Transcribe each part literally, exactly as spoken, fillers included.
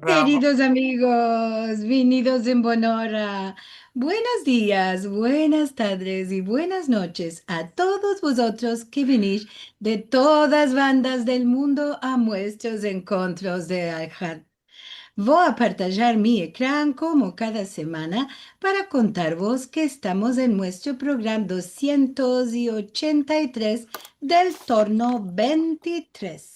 Keridos amigos, vinidos en bon ora. Buenos dias, buenas tadres i buenas noches a todos vozotros ke vinish de todas bandas del mundo a muestros enkontros de Alhad. Vo a partajar mi ekran komo kada semana para kontarvos ke estamos en muestro program dosientos i ochenta i tres del torno ventitres.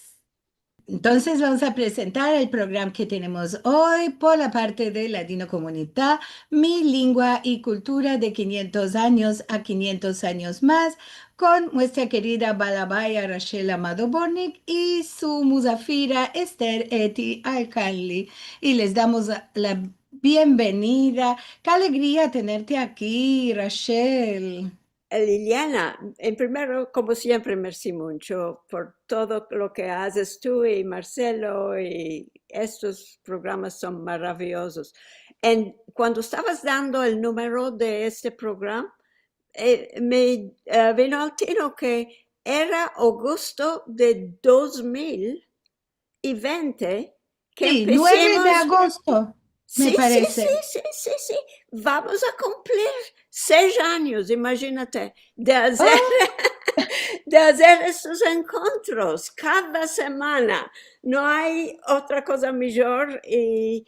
Entonses, vamos a prezentar el program ke tenemos oy por la parte de Ladinokomunita, Mi lengua i kultura de kinyentos anyos a kinyentos anyos mas, kon muestra kerida balabaya Rachel Amado Bortnick i su muzafira Esther Eti Alkanli. I les damos la bienvenida. Ke alegria tenerte aki, Rachel. Eh, Liliana, en primero, komo siempre, mersi muncho por todo lo ke azes tu i Marcelo, i estos programas son maraviyozos. En, kuando estavas dando el numero de este program, eh, me, eh, vino al tino ke era agosto de dos mil i vente ke empesemos. Si, nueve de agosto, me parese. Si, si, si, si, si. Vamos a kumplir sesh anyos, imadjinate, de azer, de azer estos enkontros kada semana. No ay otra koza mijor i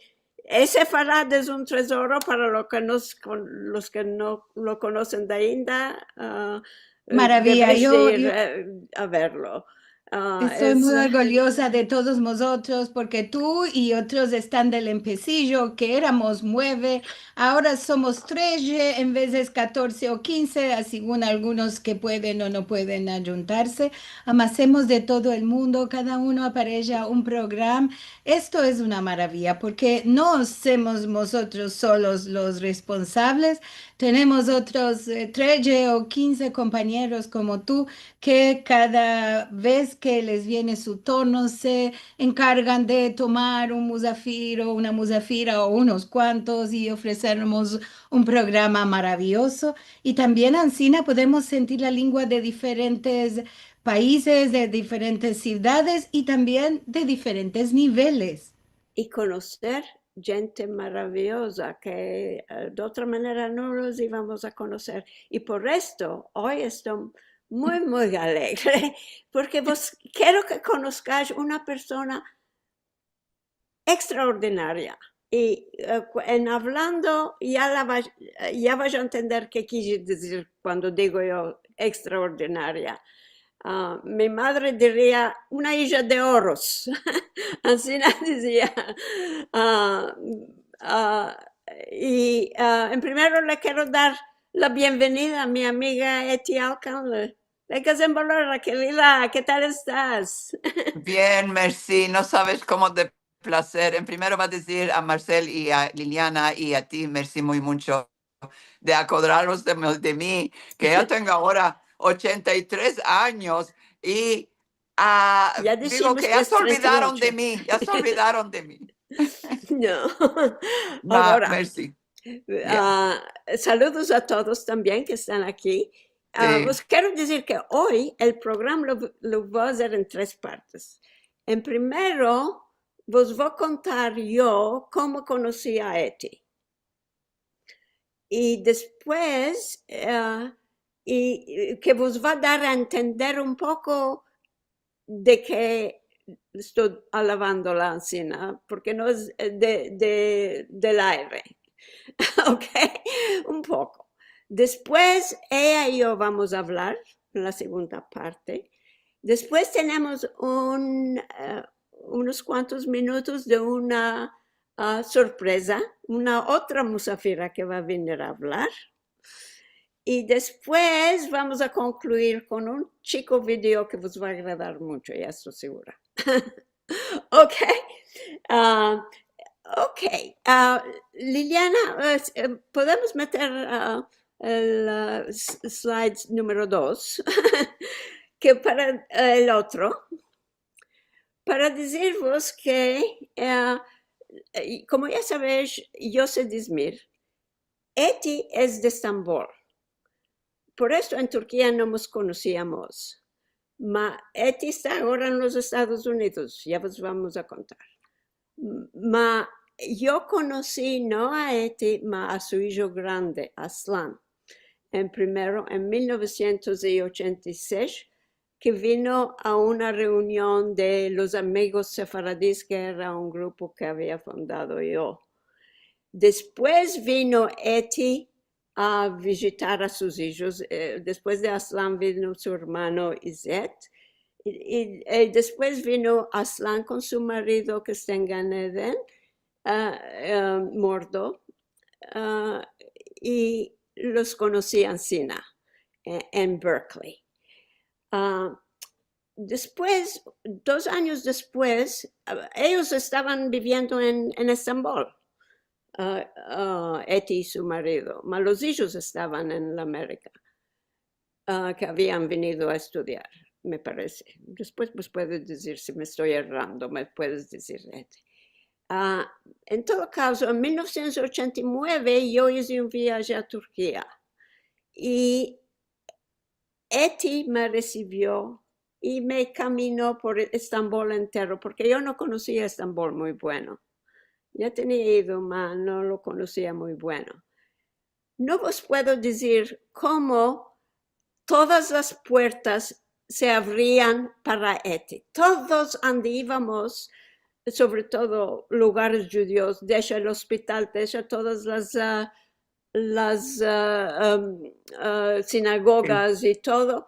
Sefarad es un tezoro para lo ke nos, kon-, los ke no lo konosen de ainda, ah, eh, devesh de ir, eh, a verlo. Maraviya. Yo, yo esto-, esto-, estoy muy orgulyoza de todos vozotros, porke tu i otros estan del empesijo, ke eramos mueve, agora somos treje en vez de katorse o kinse, a segun algunos ke pueden o no pueden ayuntarse. Amasemos de todo el mundo, kada uno apareja un program. Esto es una maraviya, porke no semos mozotros solos los responsables. Tenemos otros, eh, treje o kinse kompañeros komo tu, ke kada vez ke les viene su torno, se enkargan de tomar un muzafir o una muzafira o unos kuantos i ofresermos un programa maraviyozo. I tambien ansina podemos sentir la lengua de diferentes paizes, de diferentes sivdades i tambien de diferentes niveles. I konoser djente maraviyoza ke, eh, de otra manera no los ivamos a konoser. I por esto, oy esto muy, muy alegre, porke vos, kero ke konoskash una persona ekstraordinaria. I, eh, ku-, en avlando ya la va-, ya vash a entender ke kiji dizir kuando digo yo ekstraordinaria. Ah, mi madre diria, "Una ija de oros." Ansina dizia. Ah, ah, i, ah, en primero le kero dar la bienvenida a mi amiga Eti Alkanli. Lekas en bon ora, kerida, ke tal estas? Bien, mersi. No saves komo de plazer. En primero va a dizir a Marcel i a Liliana i a ti, mersi muy muncho de akodraros de, de mi, ke ya tengo agora ochenta i tres anyos i, ah, digo ke ya se olvidaron de mi, ya se olvidaron de mi. No. No, agora, mersi. Bien. Ah, saludos a todos tambien ke estan aki. Ah, vos kero dizir ke oy el programa lo, lo vo a azer en tres partes. En primero, vos vo a kontar yo komo konosi a Eti. I despues, eh, i, i ke vos va a dar a entender un poko de ke esto alavandola ansina, porke no es, eh, de, de, del aire. Ok? Un poko. Despues, eya i yo vamos a avlar en la segunda parte. Despues tenemos un, eh, unos kuantos minutos de una, ah, sorpreza, una otra muzafira ke va a venir a avlar. I despues vamos a konkluir kon un chiko video ke vos va a agradar muncho, ya esto sigura. Ok? Ah, ok. Ah, Liliana, eh, s-, eh, podemos meter, ah, el, ah, s-, slides numero dos, ke para, eh, el otro, para dizirvos ke, eh, eh, komo ya savesh, yo so de Izmir, Eti es de Estambol. Por esto en Turkia no mos konosiamos. Ma Eti esta agora en los Estados Unidos, ya vos vamos a kontar. Ma yo konosi no a Eti, ma a su ijo grande, Aslan. En primero, en mil novesientos ochenta i sesh, ke vino a una reunion de los Amigos Sefaradis, ke era un grupo ke avia fundado yo. Despues vino Eti a vijitar a sus ijos. Eh, despues de Aslan vino su ermano Izet, i, i, eh, despues vino Aslan kon su marido, ke esta en Gan Eden, ah, eh, Mordo, ah, i los konosi ansina, eh, en Berkeley. Ah, despues, dos anyos despues, ah, eyos estavan biviendo en, en Estambol, ah, ah, Eti i su marido, ma los ijos estavan en la Amerika, ah, ke avian venido a estudiar, me parese. Despues, pues, puedes dizir si me esto errando, me puedes dizir, Eti. Ah, en todo kaso, en mil novesientos ochenta i mueve yo ize un viaje a Turkia i Eti me resivio i me kamino por Estambol entero, porke yo no konosia Estambol muy bueno. Ya tenia ido, ma no lo konosia muy bueno. No vos puedo dizir komo todas las puertas se avrian para Eti. Todos ande ivamos, sovre todo lugares djudios, desha el ospital, desha todas las, ah, las, ah, am, ah, sinagogas i todo,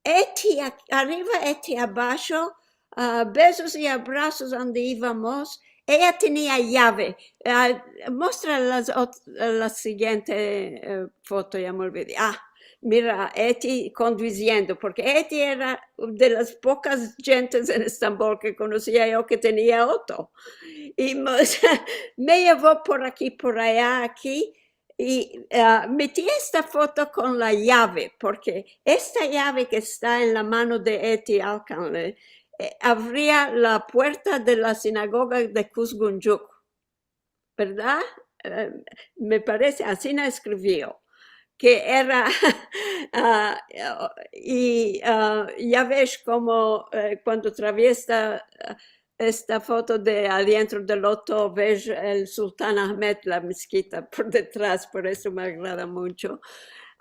Eti a-, arriva, Eti abasho, ah, bezos i abrasos ande ivamos. Eya tenia yave. Ah, mostra las ot-, la siguiente, eh, foto, ya me olvidi. Ah, mira, Eti kondusiendo, porke Eti era de las pokas djentes en Estambol ke konosia yo ke tenia oto. I me, me yevo por aki, por aya, aki, i, ah, meti esta foto kon la yave, porke esta yave ke esta en la mano de Eti Alkanle, eh, avria la puerta de la sinagoga de Kuzgunjuk, verdad? Eh, me parese, ansina eskrivio, ke era, ah, i, ah, ya ves komo, eh, kuando traviesa, ah, esta foto de adientro del oto, ves el Sultan Ahmed, la meskita por detras, por esto me agrada muncho.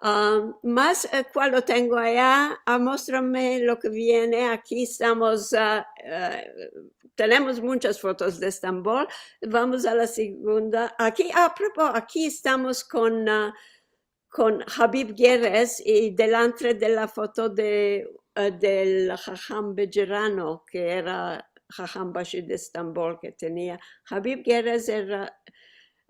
Ah, mas, eh, kual lo tengo aya? Ah, mostrame lo ke viene. Aki estamos, ah, eh, tenemos munchas fotos de Estambol. Vamos a la segunda. Aki, a propos, aki estamos kon, ah, kon Habib Geres i delantre de la foto de, eh, del Haham Bejerano, ke era Haham Bashi de Estambol ke tenia. Habib Geres era,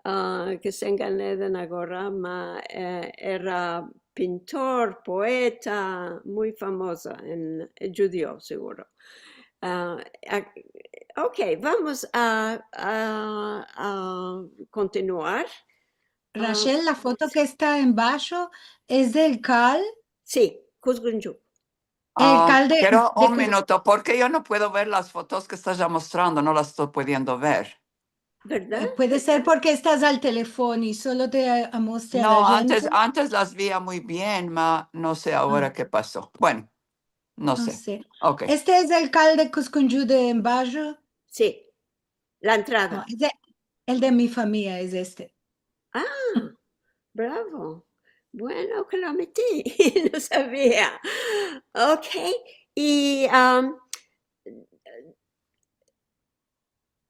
ah, ke esta en Gan Eden agora, ma, eh, era pintor, poeta, muy famoza en, eh, djudio, seguro. Ah, a-, ok, vamos a, a, a kontinuar. Ah, Rachel, la foto ke esta en basho es del kal? Si, Kuzgunjuk. El Ah, kal de, pero de un Kuz- minuto, porke yo no puedo ver las fotos ke estas ya mostrando, no las esto pudiendo ver. Verdad? Eh, puede ser porke estas al telefono i solo te, eh, amostra a la No, antes, djente. Antes las via muy bien, ma no se agora Ah. ke paso. Bueno, no No se. se. Ok. Este es el kal de Kuzgunjuk de en basho? Si. La entrada. No, es de, el de mi famiya es este. Ah, bravo. Bueno ke lo meti, no savia. Ok, i, am,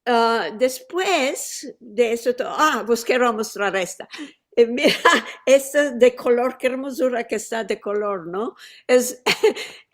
ah, despues de esto to-, ah, vos kero mostrar esta. Eh, mira, esta de kolor, ke ermozura ke esta de kolor, no? Es,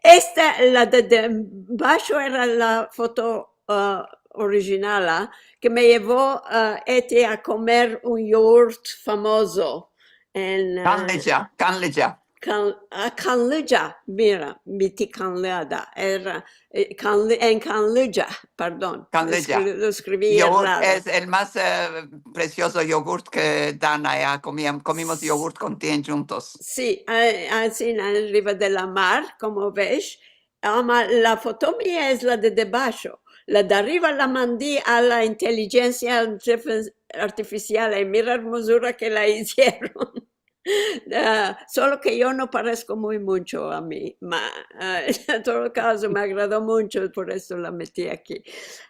esta, la de, de basho era la foto, ah, orijinala, ke me yevo, ah, Eti a komer un yogurt famozo en, ah, Kanlıca, Kanlıca. Kan-, ah, Kanlıca, mira, meti Kanlıada, era, eh, Kanlı-, en Kanlıca, pardon. Kanlıca. Eskri-, lo eskrivia Yogurt errado. Es el mas, eh, presiozo yogurt ke dan aya. Komia-, komimos yogurt kon ti djuntos. Si, a-, ansina, arriva de la mar, komo ves, ama la foto mia es la de debasho. La de arriva la mandi a la intelijensia artifi-, artifisial, i mira ermozura ke la izieron. Ah, solo ke yo no paresko muy muncho a mi, ma, ah, en todo kazo, me agrado muncho, por esto la meti aki.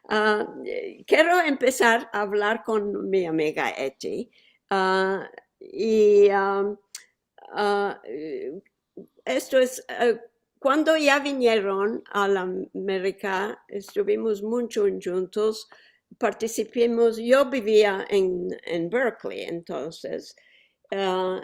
Ah, eh, kero empesar a avlar kon mi amiga Eti. Ah, i, ah, ah, eh, esto es, eh, kuando ya vinieron a la Amerika, estuvimos muncho djuntos, partisipimos, yo bivia en, en Berkeley, entonses, ah,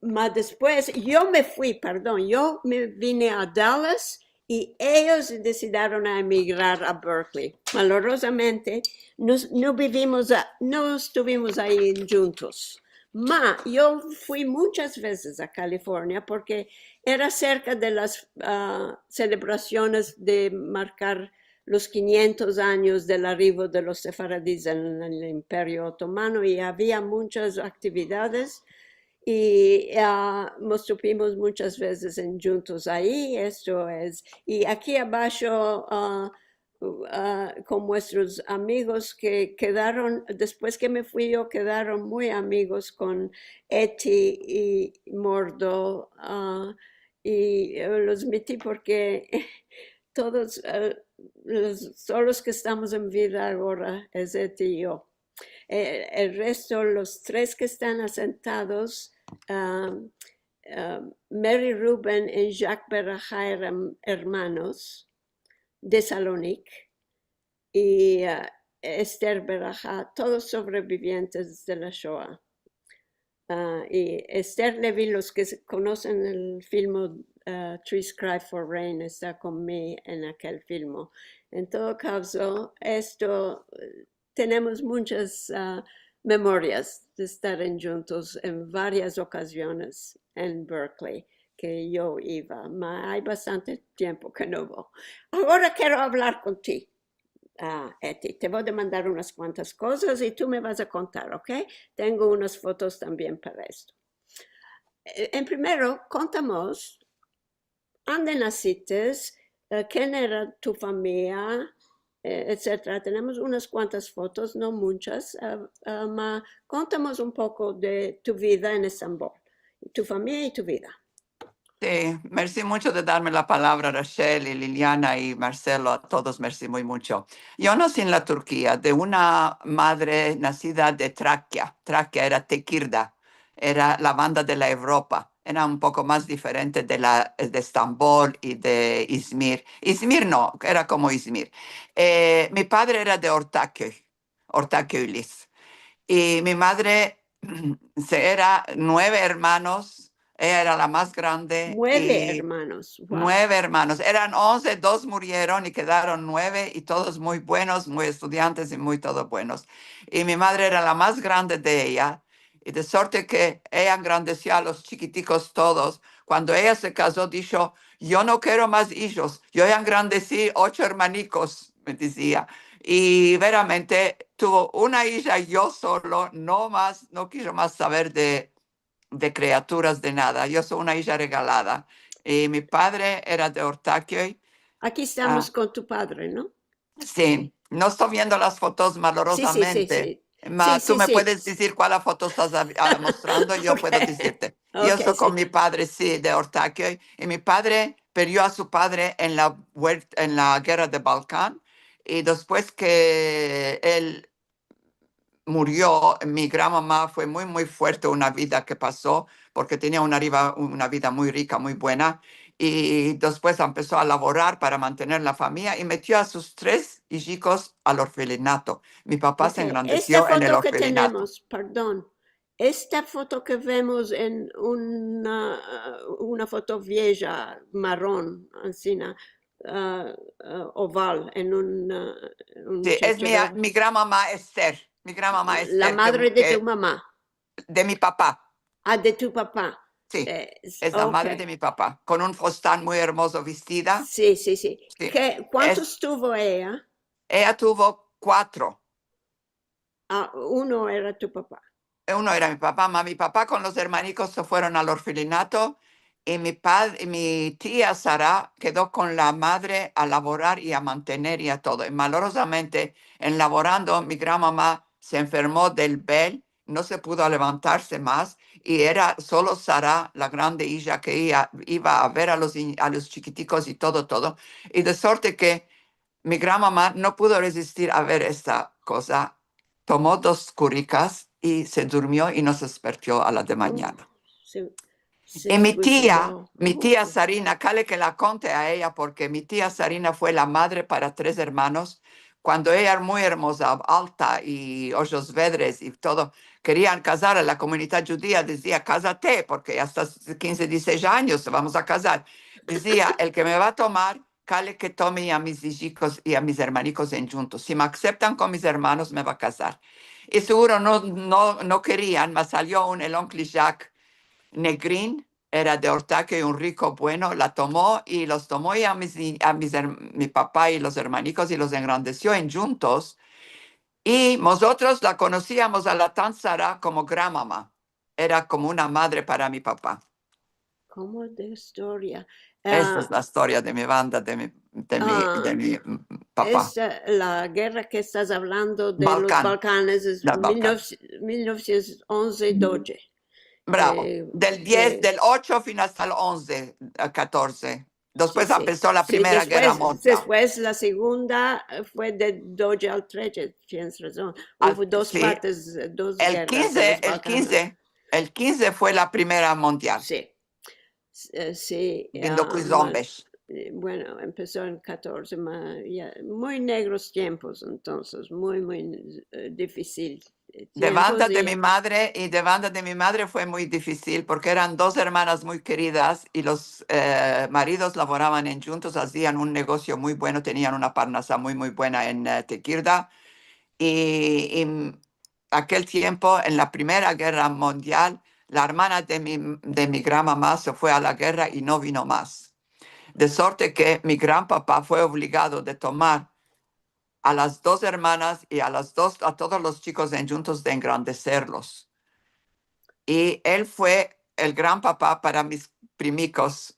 ma despues yo me fui, pardon, yo me vine a Dallas i eyos desidieron a emigrar a Berkeley. Malorozamente, nos, no bivimos, a, no estuvimos ayi djuntos. Ma, yo fui munchas vezes a Kalifornia porke era serka de las, ah, selebrasiones de markar los kinyentos anyos del arrivo de los sefaradis en el Imperio Otomano i avia munchas aktividades i, ah, mos topimos munchas vezes en djuntos ayi, esto es. I aki abasho, ah, ah, kon muestros amigos ke kedaron, despues ke me fui yo, kedaron muy amigos kon Eti i Mordo, ah, i, eh, los meti porke todos, eh, los, todos los ke estamos en vida agora es Eti i yo. Eh, el resto, los tres ke estan asentados, ah, ah, Mary Rubin i Jacques Beraha eran ermanos de Salonik, i, ah, Esther Beraha, todos sobrevivientes de la Shoa. Ah, i Esther Levy, los ke se, konosen el filmo, ah, Trees Cry for Rain, esta kon mi en akel filmo. En todo kazo, esto, eh, tenemos munchas, ah, memorias de estar en djuntos en varias okasiones en Berkeley ke yo iva, ma ay bastante tiempo ke no vo. Agora kero avlar kon ti, ah, Eti. Te vo a demandar unas kuantas kozas i tu me vas a kontar, ok? Tengo unas fotos tambien para esto. Eh, en primero, kontamos ande nasiste, eh, ken era tu famiya, eh, etsetera. Tenemos unas kuantas fotos, no munchas, eh, eh, ma kontamos un poko de tu vida en Estambol, tu famiya i tu vida. Si, mersi muncho de darme la palavra, Rachel i Liliana i Marcelo, a todos mersi muy muncho. Yo nasi en la Turkia de una madre nasida de Trakia. Trakia era Tekirda, era la banda de la Evropa. Era un poko mas diferente de la, de Estambol i de Izmir. Izmir no, era komo Izmir. Eh, mi padre era de Ortaköy, Ortaköylis. I mi madre, se, era nueve ermanos, eya era la mas grande. Mueve i ermanos, wow. Mueve ermanos. Eran onze, dos murieron i kedaron nueve, i todos muy buenos, muy estudiantes i muy todo buenos. I mi madre era la mas grande de eya, i de suerte ke eya engrandesio a los chikitikos todos. Kuando eya se kazo, disho: "Yo no kero mas ijos, yo ya engrandesi ocho ermanikos", me dizia. I veramente tuvo una ija yo solo, no mas, no kijo mas saver de, de kriaturas, de nada. Yo so una ija regalada. I mi padre era de Ortaköy. Aki estamos kon tu padre, no? Si, no esto viendo las fotos, malorozamente. Si, si, si, si. Ma, si, tu me puedes dizir kual foto estas av-, ah, mostrando, yo puedo dizirte. Yo esto kon mi padre, si, de Ortaköy. I mi padre perdio a su padre en la vuel-, en la gerra de Balkan. I despues ke el murio, mi gran mama fue muy, muy fuerte una vida ke paso, porke tenia una riva-, una vida muy rika, muy buena, i despues empeso a lavorar para mantener la famiya i metio a sus tres ijikos al orfelinato. Mi papa se engrandesio en el orfelinato. Esta foto ke tenemos, pardon, esta foto ke vemos en una, una foto vieja, maron, ansina, ah, ah, oval, en un, ah, un... Si, es mi, mi gran mama Esther. Mi gran mama Esther, la madre de tu mama. De mi papa. Ah, de tu papa. Si, es la madre de mi papa, kon un fustan muy ermozo vistida. Si, si, si. Ke, kuantos tuvo eya? Eya tuvo kuatro. Ah, uno era tu papa. Uno era mi papa, ma mi papa kon los ermanikos se fueron al orfelinato, i mi pad-, i mi tia Sara kedo kon la madre a lavorar i a mantener i a todo. I malorozamente, en lavorando, mi gran mama se enfermo del bel no se pudo levantarse mas, i era solo Sara, la grande ija, ke ia, iva a ver a los, a los chikitikos i todo, todo. I de sorte ke mi granmama no pudo rezistir a ver esta koza, tomo dos kurikas i se durmio i no se despertio a la de manyana. I mi tia, mi tia Sarina, kale ke la konte a eya, porke mi tia Sarina fue la madre para tres ermanos. Kuando eya era muy ermoza, alta i ojos vedres i todo, kerian kazar a la komunidad djudia, dizia, "Kazate, porke ya estas kinze, dizisesh anyos, vamos a kazar." Dizia, "El ke me va a tomar, kale ke tome a mis ijikos i a mis ermanikos endjuntos. Si me akseptan kon mis ermanos, me va a kazar." I seguro no, no, no kerian, mas salio un, el onkel Jacques Negrin, era de Ortaque, un riko bueno, la tomo i los tomo i a mis, a mis er-, mi papa i los ermanikos i los engrandesio endjuntos. I mozotros la konosiamos a la tant Sara komo granmama. Era komo una madre para mi papa. Komo de istoria. Esta es la istoria de mi banda, de mi, de mi, de mi, mm, papa. Es, eh, la gerra ke estas avlando de los Balkanes, es mil novesientos onze doje. Bravo. Eh, del diez, eh, del ocho fin asta el onze, a katorze. Despues empeso la Primera Gerra Mundial. Despues la segunda, eh, fue de doje al treje, tienes razon. Hubo dos partes, eh, dos gerras en los Balkanes. El kinze, el kinze fue la Primera Mundial. Si. Eh, si, vindo ku los ombres. Eh, bueno, empeso en katorze, ma, ya, muy negros tiempos, entonses, muy, muy, eh, difisil. De banda de mi madre, i de banda de mi madre fue muy difisil, porke eran dos ermanas muy keridas, i los, eh, maridos lavoravan endjuntos, azian un negosio muy bueno, tenian una parnasa muy, muy buena en, eh, Tekirda. I, i, mm, akel tiempo, en la Primera Gerra Mundial, la ermana de mi, de mi granmama se fue a la gerra i no vino mas. De sorte ke mi granpapa fue ovligado de tomar a las dos ermanas i a las dos, a todos los chikos endjuntos de engrandeserlos. I el fue el granpapa para mis primikos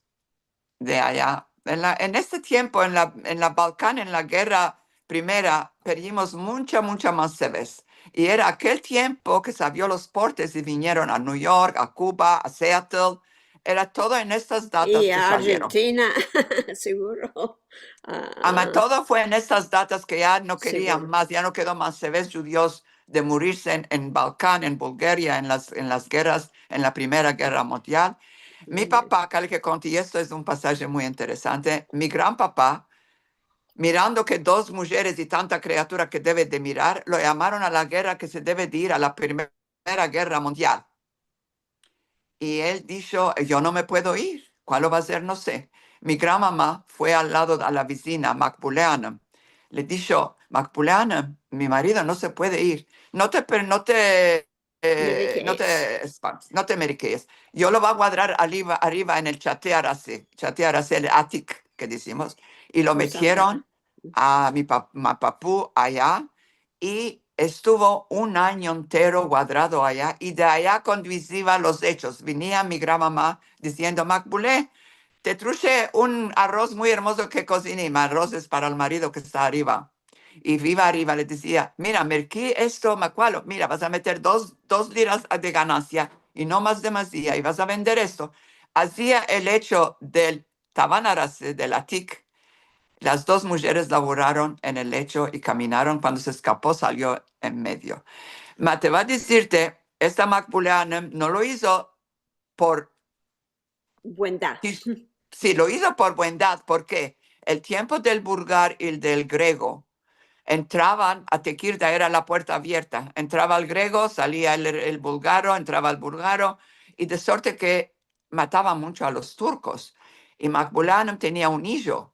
de aya. En la, en este tiempo, en la, en la Balkan, en la Gerra Primera, perdimos muncha, muncha mansevez. I era akel tiempo ke se avrio los portes i vinieron a New York, a Kuba, a Seattle. Era todo en estas datas ke salieron. I a Argentina, seguro. Ama todo fue en estas datas ke ya no kerian mas, ya no kedo mansevez djudios de murirse en, en Balkan, en Bulgaria, en las, en las gerras, en la Primera Gerra Mundial. Mi papa, kale ke konte, i esto es un pasaje muy interesante, mi granpapa, mirando ke dos mujeres i tanta kriatura ke deve de mirar, lo yamaron a la gerra ke se deve de ir a la Primera Gerra Mundial. I el disho, "Yo no me puedo ir. Kualo va a ser? No se." Mi granmama fue al lado a la vizina, Makbule Anam. Le disho, "Makbule Anam, mi marido no se puede ir. No te, per-, no te, eh, no te espantes, no te merikees. Yo lo va a guadrar arriva, arriva en el chate arase, chate arase, el atik ke dizimos." I lo metieron a mi pap-, ma papu aya, i estuvo un anyo entero guadrado aya, i de aya konduziva los echos. Vinia mi granmama diziendo, "Makbule, te truje un aroz muy ermozo ke kozini", ma arozes para el marido ke esta arriva. I iva arriva, le dizia, "Mira, merki esto, ma kualo, mira, vas a meter dos, dos liras de ganansia, i no mas demasia, i vas a vender esto." Azia el echo del tavan arase, del atik, las dos mujeres lavoraron en el echo i kaminaron. Kuando se eskapo, salio en medio. Ma te va a dizirte, esta Makbule Anam no lo izo por buendad. Si, si lo izo por buendad, porke el tiempo del bulgar i del grego entravan a Tekirda, era la puerta avierta. Entrava el grego, salia el, el bulgaro, entrava el bulgaro, i de sorte ke matavan muncho a los turkos. I Makbule Anam tenia un ijo.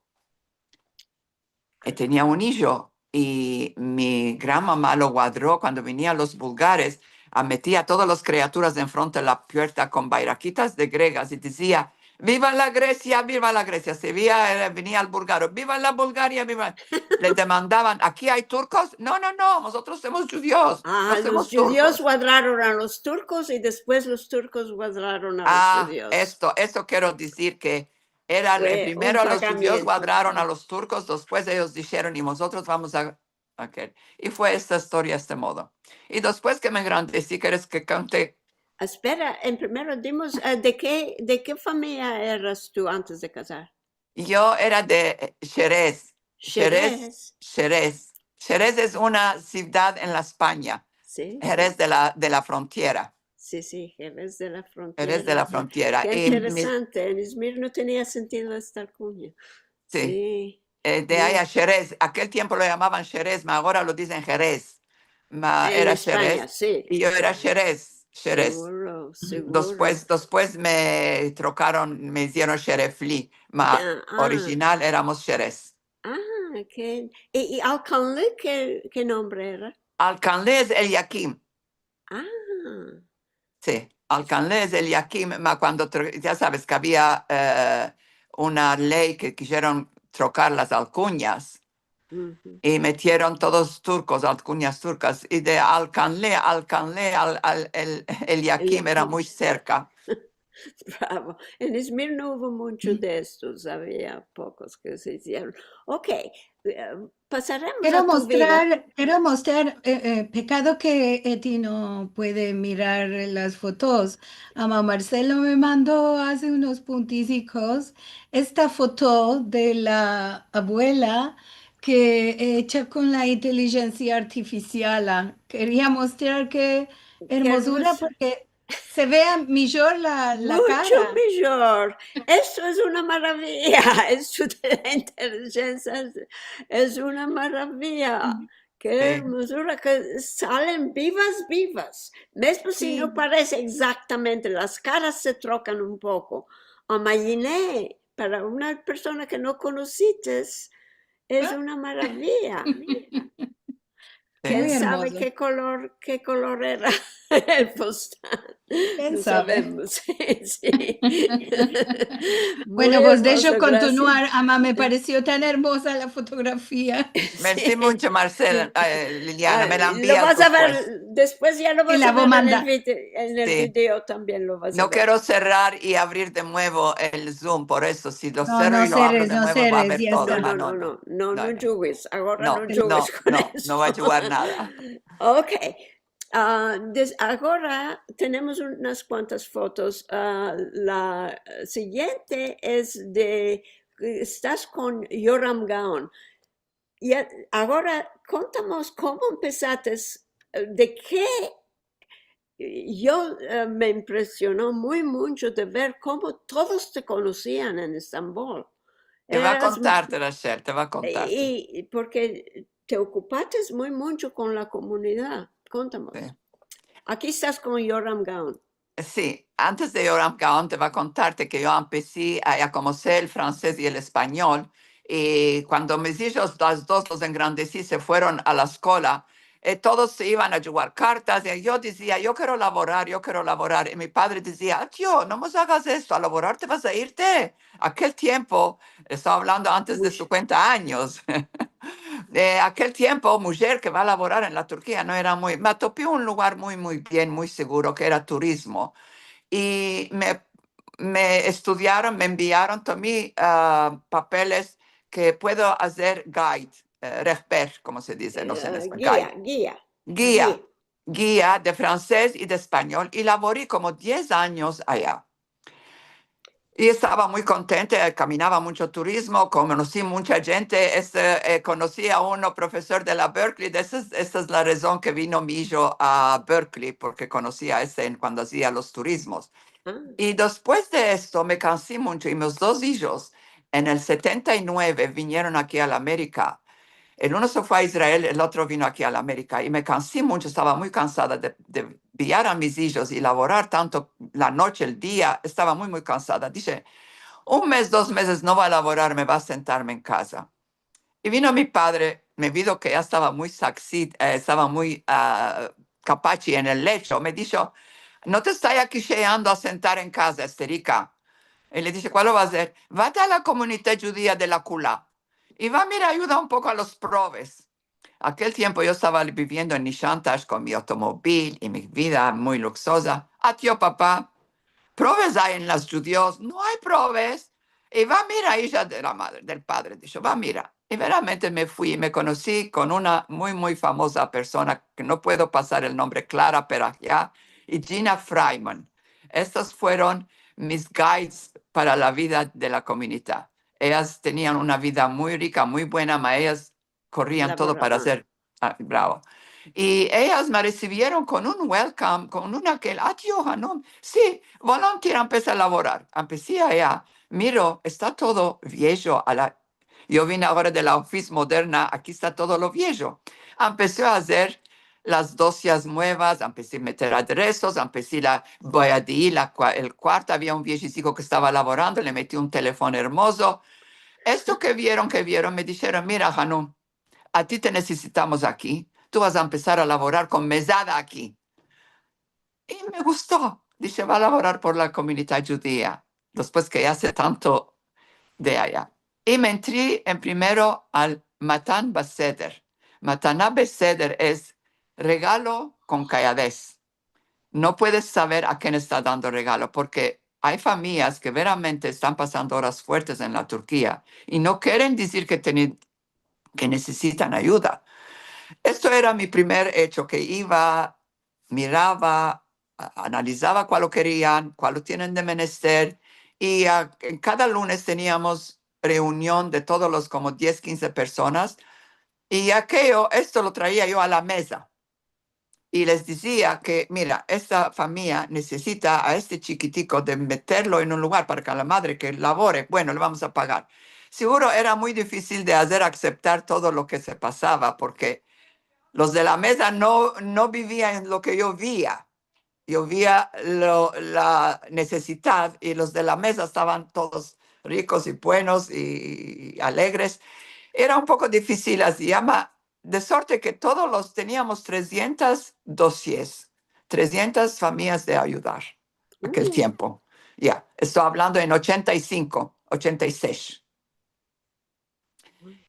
I tenia un ijo. I mi granmama lo guadro kuando vinian los bulgares, a metia todas las kriaturas enfronte la puerta kon bayrakitas de gregas i dizia, "Viva la Gresia, viva la Gresia." Se via, eh, vinia el bulgaro, "Viva la Bulgaria, viva." Le demandavan, "Aki ay turkos?" "No, no, no, mozotros somos djudios, no somos turkos." A, los djudios guadraron a los turkos i despues los turkos guadraron a los djudios. A, esto, esto kero dizir ke era el primero los djudios guadraron a los turkos, despues eyos disheron, "I mozotros vamos a akel. I fue esta istoria este modo. I despues ke me engrandesi, keres ke konte? Espera, en primero dimos, eh, de ke, de ke famiya eras tu antes de kazar? Yo era de, eh, Xerez. Xerez. Xerez. Xerez. Xerez es una sivdad en la Espanya. Si. Jerez de la, de la frontiera. Si, si, Jerez de la frontiera. Jerez de la frontiera. Ke interesante, en Izmir no tenia sentido esta alkunya. Si. Si. Eh, de aya Xerez. Akel tiempo lo yamavan Xerez, ma agora lo dizen Jerez. Ma era Xerez. En Espanya, si. I yo era Xerez, Xerez. Seguro, seguro. Despues, despues me trokaron, me izieron Xerefli, ma orijinal eramos Xerez. Ah, ke, i, i Alkanli, ke, ke nombre era? Alkanli es Elyakim. Ah. Si, Alkanli es Elyakim, ma kuando tro-, ya saves ke avia, eh, una ley ke kizieron trokar las alkunyas i metieron todos turkos, alkunyas turkas, i de Alkanli, Alkanli, al, al, el, Elyakim era muy serka. Bravo. En Izmir no uvo muncho de estos, avia pokos ke se izieron. Ok, eh, pasaremos a tu vida. Kero mostrar, kero mostrar, eh, eh, pekado ke Eti no puede mirar las fotos. Ama Marcelo me mando aze unos puntisikos esta foto de la abuela ke echa kon la intelijensia artifisiala. Keria mostrar ke ermozura porke se vea mijor la, la kara. Muncho mijor. Esto es una maraviya. Esto de la intelijensia es, es una maraviya. Ke ermozura ke salen bivas, bivas. Mezmo si no parese egzaktamente, las karas se trokan un poko. Imayine, para una persona ke no konosites, es una maraviya. Ken save ke kolor, ke kolor era el fustan. Ken save? No savemos. Si. Bueno, pues dejo kontinuar, ama, me paresio tan ermoza la fotografia. Mersi muncho, Marcela, eh, Liliana, me la envias despues. Lo vas a ver despues, ya lo vas a ver en el video, en el video tambien lo vas a ver. No kero serrar i avrir de muevo el Zoom, por esto, si lo serro i lo avro de muevo, va a ver todo. No, no, no, no, no djugues, agora no djugues kon esto. No, no, no va a djugar nada. Ok. Ah, des-, agora tenemos unas kuantas fotos. Ah, la siguiente es de, estas kon Yoram Gaon. I a-, agora kontamos komo empesates, eh, de ke, eh, yo, eh, me impresiono muy muncho de ver komo todos te konosian en Estambol. Te va a kontar, Rachel, te va a kontar. I, i porke te okupates muy muncho kon la komunidad. Kontamos. Si. Aki estas kon Yoram Gaon. Si, antes de Yoram Gaon te va a kontarte ke yo empesi a, a konoser el fransez i el espanyol, i kuando mis ijos, las dos, los engrandesi, se fueron a la eskola, eh, todos se ivan a djugar kartas, i yo dizia, "Yo kero lavorar, yo kero lavorar." I mi padre dizia, "Ah, tio, no mos agas esto, a lavorar te vas a irte." Akel tiempo, esto avlando antes de sinkuenta anyos, eh, akel tiempo, mujer ke va a lavorar en la Turkia no era muy, me atopi un lugar muy, muy bien, muy seguro, ke era turizmo. I me, me estudiaron, me enviaron, tomi, ah, papeles ke puedo azer guide, eh, rehber, komo se dize, no se, en espanyol, guide. Gia, gia. Gia. Gia de fransez i de espanyol, i lavori komo diez anyos aya. I estava muy kontenta, eh, kaminava muncho turizmo, konosi muncha djente, este, eh, konosi a uno profesor de la Berkeley, de esta es, esta es la razon ke vino mi ijo a Berkeley, porke konosi a este en kuando azia los turizmos. Ah. I despues de esto me kansi muncho, i mis dos ijos en el setenta i nueve vinieron aki a la Amerika. El uno se fue a Israel, el otro vino aki a la Amerika, i me kansi muncho, estava muy kansada de, de enviar a mis ijos i lavorar tanto la noche, el dia, estava muy, muy kansada. Dishe, "Un mez, dos mezes no vo a lavorar, me vo a sentarme en kaza." I vino mi padre, me vio ke ya estava muy saksi-, eh, estava muy, ah, kapachi en el lecho, me disho, "No te estai aki sheando a sentar en kaza, esterika." I le dishe, "Kualo vo a azer?" "Vate a la komunidad djudia de la Kula i va, mira, ayuda un poko a los proves." Akel tiempo yo estava biviendo en Nishantash kon mi otomobil i mi vida muy luksoza. "Ah, tio, papa, proves ay en los djudios?" "No ay proves." "I va, mira, ija de la madre, del padre", disho, "va, mira." I veramente me fui, me konosi kon una muy, muy famoza persona, ke no puedo pasar el nombre, Klara Perahya i Gina Freiman. Estas fueron mis guides para la vida de la komunita. Eyas tenian una vida muy rika, muy buena, ma eyas korian todo para azer, ah, bravo. I eyas me resivieron kon un welcome, kon un akel, "Adio, Hanum." "Si, volontier." Ampesi a lavorar. Ampesi aya, miro, esta todo viejo, a la Yo vine agora de la ofis moderna, aki esta todo lo viejo. Ampesi a azer las dosias muevas, ampesi a meter aderesos, ampesi la, voy a dir, la kua-, el kuarto, avia un viejisiko ke estava lavorando, le meti un telefon ermozo. Esto ke vieron, ke vieron, me disheron, "Mira, Hanum, a ti te nesesitamos aki, tu vas a empesar a lavorar kon mezada aki." I me gusto. Dishe, "Va a lavorar por la komunita djudia, despues ke ya se tanto de aya." I me entri en primero al Matan Beseder. Matana Beseder es regalo kon kayadez. No puedes saver a ken esta dando regalo, porke ay famiyas ke veramente estan pasando oras fuertes en la Turkia i no keren dizir ke teni-, ke nesesitan ayuda. Esto era mi primer echo, ke iva, mirava, a-, analizava kualo kerian, kualo tienen de menester, i, a, en kada lunes teniamos reunion de todos los komo diez, kinze personas, i akeyo, esto lo traia yo a la meza. I les dizia ke, "Mira, esta famiya nesesita a este chikitiko de meterlo en un lugar para ke la madre ke lavore, bueno, le vamos a pagar." Siguro era muy difisil de azer akseptar todo lo ke se pasava, porke los de la meza no, no bivian lo ke yo via. Yo via lo, la nesesidad i los de la meza estavan todos rikos i buenos i, i alegres. Era un poko difisil, asi yama, de sorte ke todos los teniamos tresientas dosies, tresientas famiyas de ayudar akel tiempo. Ya, esto avlando en ochenta i sinko, ochenta i sesh.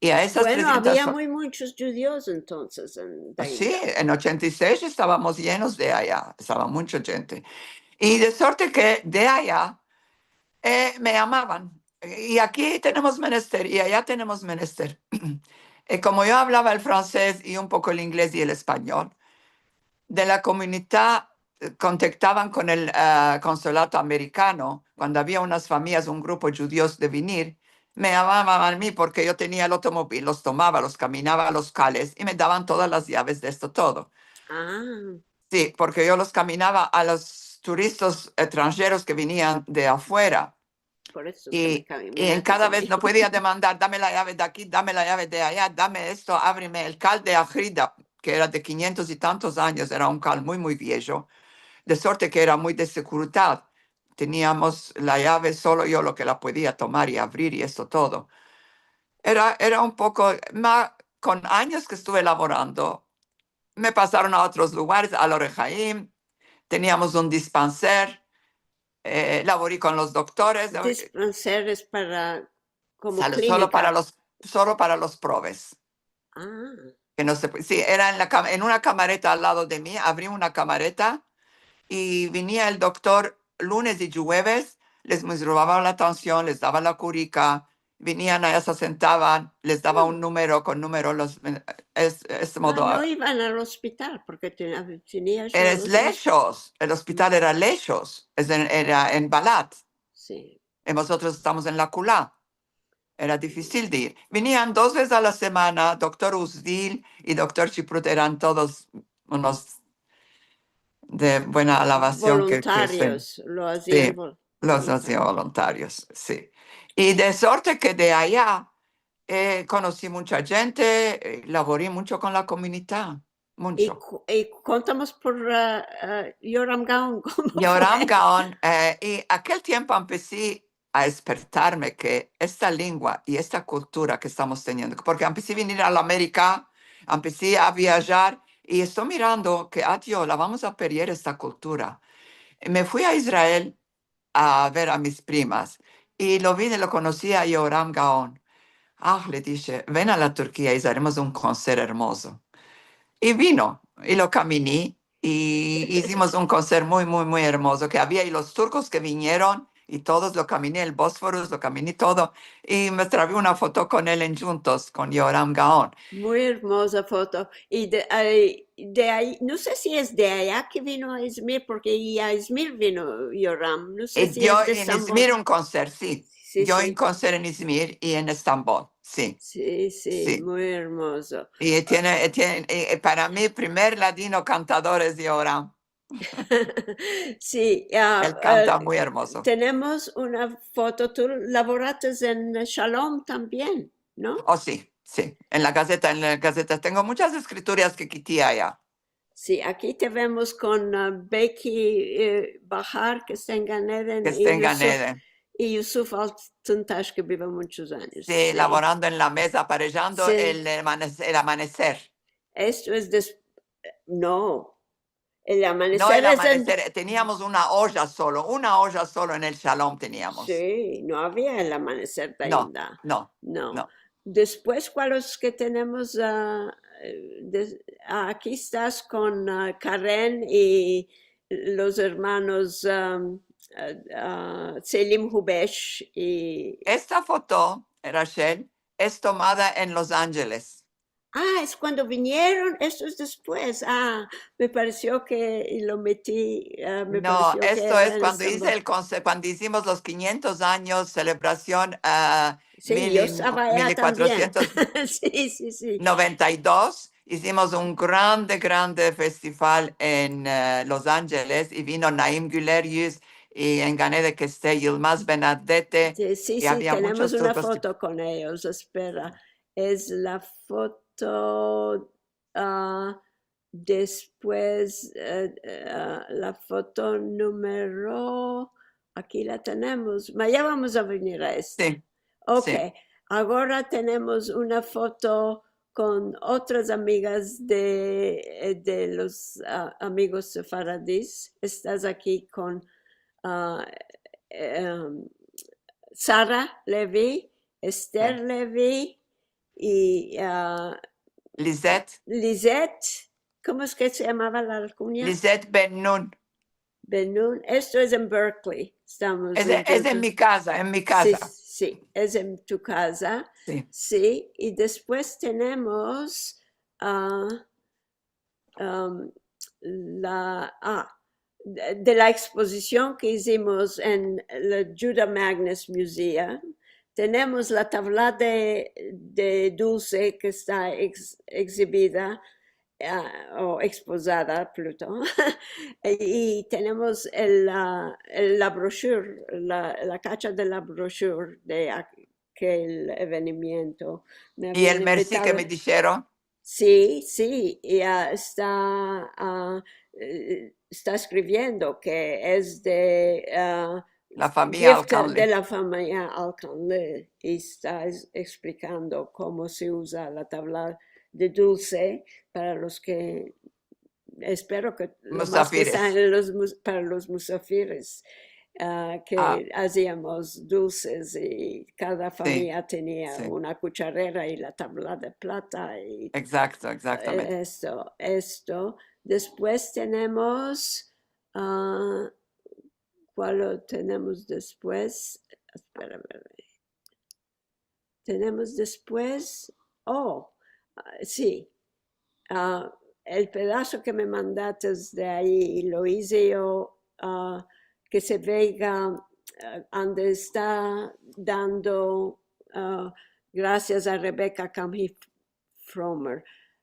I a esas tresientas fa- Bueno, avia muy muchos djudios entonses en Dainga. Si, en ochenta i sesh estavamos yenos de aya, estava muncha djente. I de sorte ke de aya, eh, me yamavan. I aki tenemos menester, i aya tenemos menester. I komo yo avlava el fransez i un poko el inglez i el espanyol, de la komunita, eh, kontaktavan kon el, eh, konsulado amerikano, kuando avia unas famiyas, un grupo djudios de vinir, me yamavan a mi porke yo tenia el otomobil, los tomava, los kaminava a los kales i me davan todas las yaves de esto todo. Si, porke yo los kaminava a los turistas estranjeros ke vinian de afuera. Por eso se me... I, i en kada vez no podia demandar, "Dame la yave de aki, dame la yave de aya, dame esto, avreme el kal de Ahrida", ke era de kinyentos i tantos anyos, era un kal muy, muy viejo, de sorte ke era muy de seguridad. Teniamos la yave solo yo lo ke la podia tomar i avrir i esto todo. Era, era un poko, ma kon anyos ke estuve lavorando, me pasaron a otros lugares, al Or Haim, teniamos un dispanser, eh, lavori kon los doktores. Dispanser es para, komo klinika? Solo para los, solo para los proves. Ah. Ke no se pu-, si, era en la kam-, en una kamareta al lado de mi, avri una kamareta i vinia el doktor lunes i djueves, les mizurava la tansion, les dava la kurika, vinian aya, se sentavan, les dava un numero, kon numero los, es, es modo. Ah, no ivan al ospital porke tenia, tenia... Era leshos, el ospital era leshos, es en, era en Balat. Si. I mozotros estamos en la Kula. Era difisil de ir. Vinian dos vezes a la semana, doktor Uzdil i doktor Chiprut, eran todos unos de buena alabasion ke, ke se... Voluntarios, lo azian vol-, los azian voluntarios, si. I de sorte ke de aya, eh, konosi muncha djente, eh, lavori muncho kon la komunita, muncho. I ku-, i kontamos por, eh, eh, Yoram Gaon, komo fue? Yoram Gaon, eh, i akel tiempo empesi a espertarme ke esta lengua i esta kultura ke estamos teniendo, porke empesi a vinir a la Amerika, empesi a viajar, i esto mirando ke, adio, la vamos a perder esta kultura. Me fui a Israel a ver a mis primas, i lo vine, lo konosi a Yoram Gaon. Ah, le dishe, "Ven a la Turkia i azaremos un konser ermozo." I vino, i lo kamini, i izimos un konser muy, muy, muy ermozo, ke avia, i los turkos ke vinieron, i todos lo kamini, el Bosforus, lo kamini todo, i me travi una foto kon el en djuntos, kon Yehoram Gaon. Muy ermoza foto. I de, ay, de ayi, no se si es de aya ke vino a Izmir, porke i a Izmir vino Yehoram, no se I si dio es de en Estambol. Izmir un konserto, si. Si, Dio si. Un konserto en Izmir i en Estambol, si. Si, si, Si. Muy ermozo. I tiene, tiene, i, i para mi, primer ladino kantador es Yehoram. Si, a, El kanta a, muy ermozo. Tenemos una foto, tu lavorates en Shalom tambien, no? O si, si. En la gazeta, en la gazeta. Tengo munchas eskrituras ke kiti aya. Si, aki te vemos kon, a, Becky, e, Bahar, ke esta en Gan Eden, Ke esta en Gan Yusuf, Eden. I Yusuf Altuntash, ke bivo munchos anyos. Si, lavorando en la meza, aparejando Si. El amane-, el amaneser. Esto es des-, no. El No, amaneser el es en amaneser. Teniamos una oja solo, una oja solo en el Shalom teniamos. Si, no avia el amaneser de No, ainda. No, No. no. Despues, kualos ke tenemos? A, e, de, a, aki estas kon, a, Karen i los ermanos, am, a, a, Selim Hubesh i Esta foto, Rachel, es tomada en Los Angeles. A, es kuando vinieron, esto es despues. A, me paresio ke, i lo meti, a, me No, paresio ke esto era es en kuando ize Estambol. El konse-, kuando izimos los kinyentos anyos selebrasion, a, Si, mil yo i, estava aya mil i tambien. Kuatrosientos Si, si, si. noventa i dos, izimos un grande, grande festival en, e, Los Angeles i vino Naim Gulerius i en Gan Eden ke este Yilmaz Ben Adete Si, si, i si, avia tenemos munchos una grupos. Foto kon eyos, espera. Es la foto, a, despues, e, e, la foto numero, aki la tenemos, ma ya vamos a venir a esta. Si, si. Ok, agora tenemos una foto kon otras amigas de, e, de los, a, amigos sefaradis. Estas aki kon, a, em, Sara Levy, Esther Levy i, a, Lisette. Lisette, komo es ke se yamava la kunya? Lisette Ben-Nun. Ben-Nun. Esto es en Berkeley. Estamos Es, es en entonses mi kaza, en mi Si, kaza. si, es en tu kaza. Si. Si, i despues tenemos, a, am, la, a, de, de la ekspozision ke izimos en el Judah Magnes Museum. Tenemos la tavla de, de dulse ke esta eks-, ekzibida, a, o ekspozada, pluto. I tenemos el, a, el, la broshur, la, la kacha de la broshur de akel evenimiento. Me avian invitado. I el mersi ke me disheron. Si, si, i, a, esta, a, e, esta eskriviendo ke es de, a, la famiya Alkanle. De la famiya Alkanle, i esta es-, eksplikando komo se uza la tavla de dulse para los ke, espero ke lo mas ke saven, los mus-, para los musafires, a, ke aziamos dulses i kada famiya tenia una kucharera i la tavla de plata i... Egzakto, egzaktamente. Esto, esto. Despues tenemos, a, kualo tenemos despues? Espera, espera. Tenemos despues, o, a, si, a, el pedaso ke me mandates de ayi, lo ize yo, a, ke se vea, a, ande esta dando, a, grasias a Rebecca Kamhi Frommer,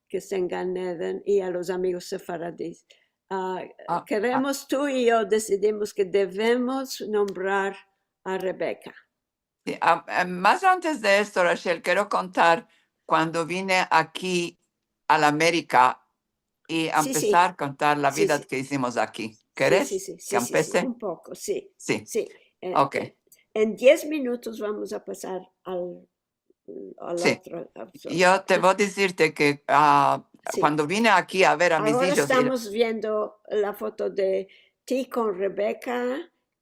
ke esta en Gan Eden, i a los amigos sefaradis. A, keremos, tu i yo desidimos ke devemos nombrar a Rebecca. Si, a, a, mas antes de esto, Rachel, kero kontar kuando vine aki a la Amerika i empesar a kontar la vida ke izimos aki. Keres ke empese? Si, si, si, un poko, si. Si. E, okey. E, en diez minutos vamos a pasar al, al otro. Si. Yo te vo a dizirte ke, a, kuando vine aki a ver a mis ijos i... Agora estamos viendo la foto de ti kon Rebecca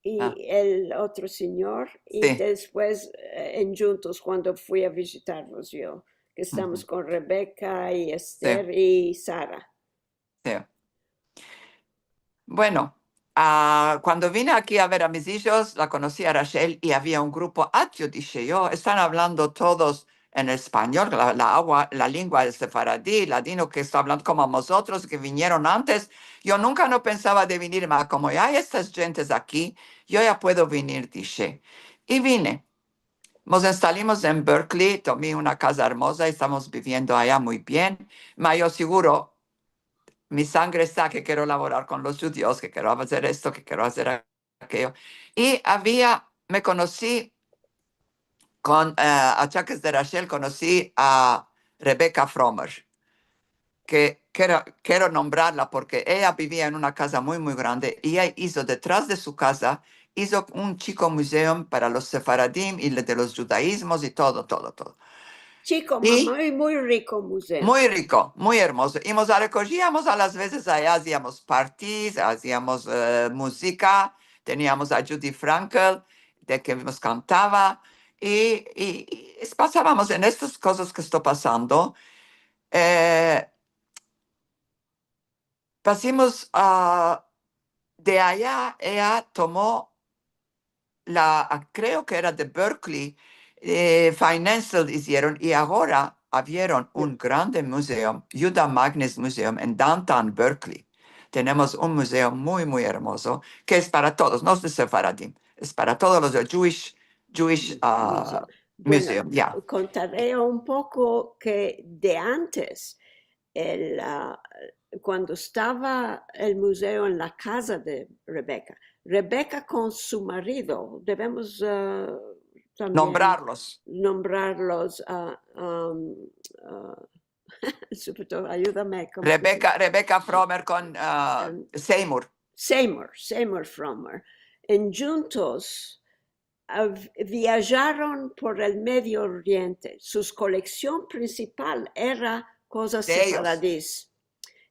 i el otro sinyor, i despues, e, en djuntos kuando fui a vizitarvos yo, ke estamos kon Rebecca i Esther i Sara. Si. Bueno, Ah, kuando vine aki a ver a mis ijos, la konosi a Rachel i avia un grupo atyo, dishe yo, estan avlando todos en espanyol, la, la agua, la lengua del sefaradi, ladino ke esta avlando komo mozotros, ke vinieron antes. Yo nunka no pensava de venir, ma komo ya ay estas djentes aki, yo ya puedo venir, dishe. I vine. Mos instalimos en Berkeley, tomi una kaza ermoza i estamos biviendo aya muy bien. Ma yo seguro, mi sangre esta ke kero lavorar kon los djudios, ke kero azer esto, ke kero azer akeyo. I avia, me konosi kon, eh, achakes de Rachel, konosi a Rebecca Frommer, ke kero, kero nombrarla porke eya bivia en una kaza muy, muy grande i eya izo detras de su kaza, izo un chiko muzeo para los sefaradim i le de los djudaizmos i todo, todo, todo. Chiko, i muy, muy riko muzeo. Muy riko, muy ermozo. I mos rekojiamos a las vezes aya, aziamos parties, aziamos, eh, muzika, teniamos a Judy Frankel, de ke mos kantava, i, i, i pasavamos en estas kozas ke esto pasando. Eh, pasimos a, de aya, eya tomo la, a, kreo ke era de Berkeley, eh, financial izieron, i agora avieron un grande muzeo, Judah Magnes Museum, en downtown Berkeley. Tenemos un muzeo muy, muy ermozo, ke es para todos, no es de sefaradim, es para todos los de Jewish, Jewish, ah, muzeo. Bueno, muzeo, ya. Kontare un poko ke de antes, el, ah, kuando estava el muzeo en la kaza de Rebecca, Rebecca kon su marido, devemos, ah, tambien nombrarlos. Nombrarlos, ah, am, ah, Sopre todo, ayudame, komo se dise? Rebecca, Rebecca Frommer kon, ah, em, Seymour. Seymour, Seymour Frommer. En djuntos, av-, viajaron por el Medio Oriente. Sus koleksion prinsipal era kozas sefaradis.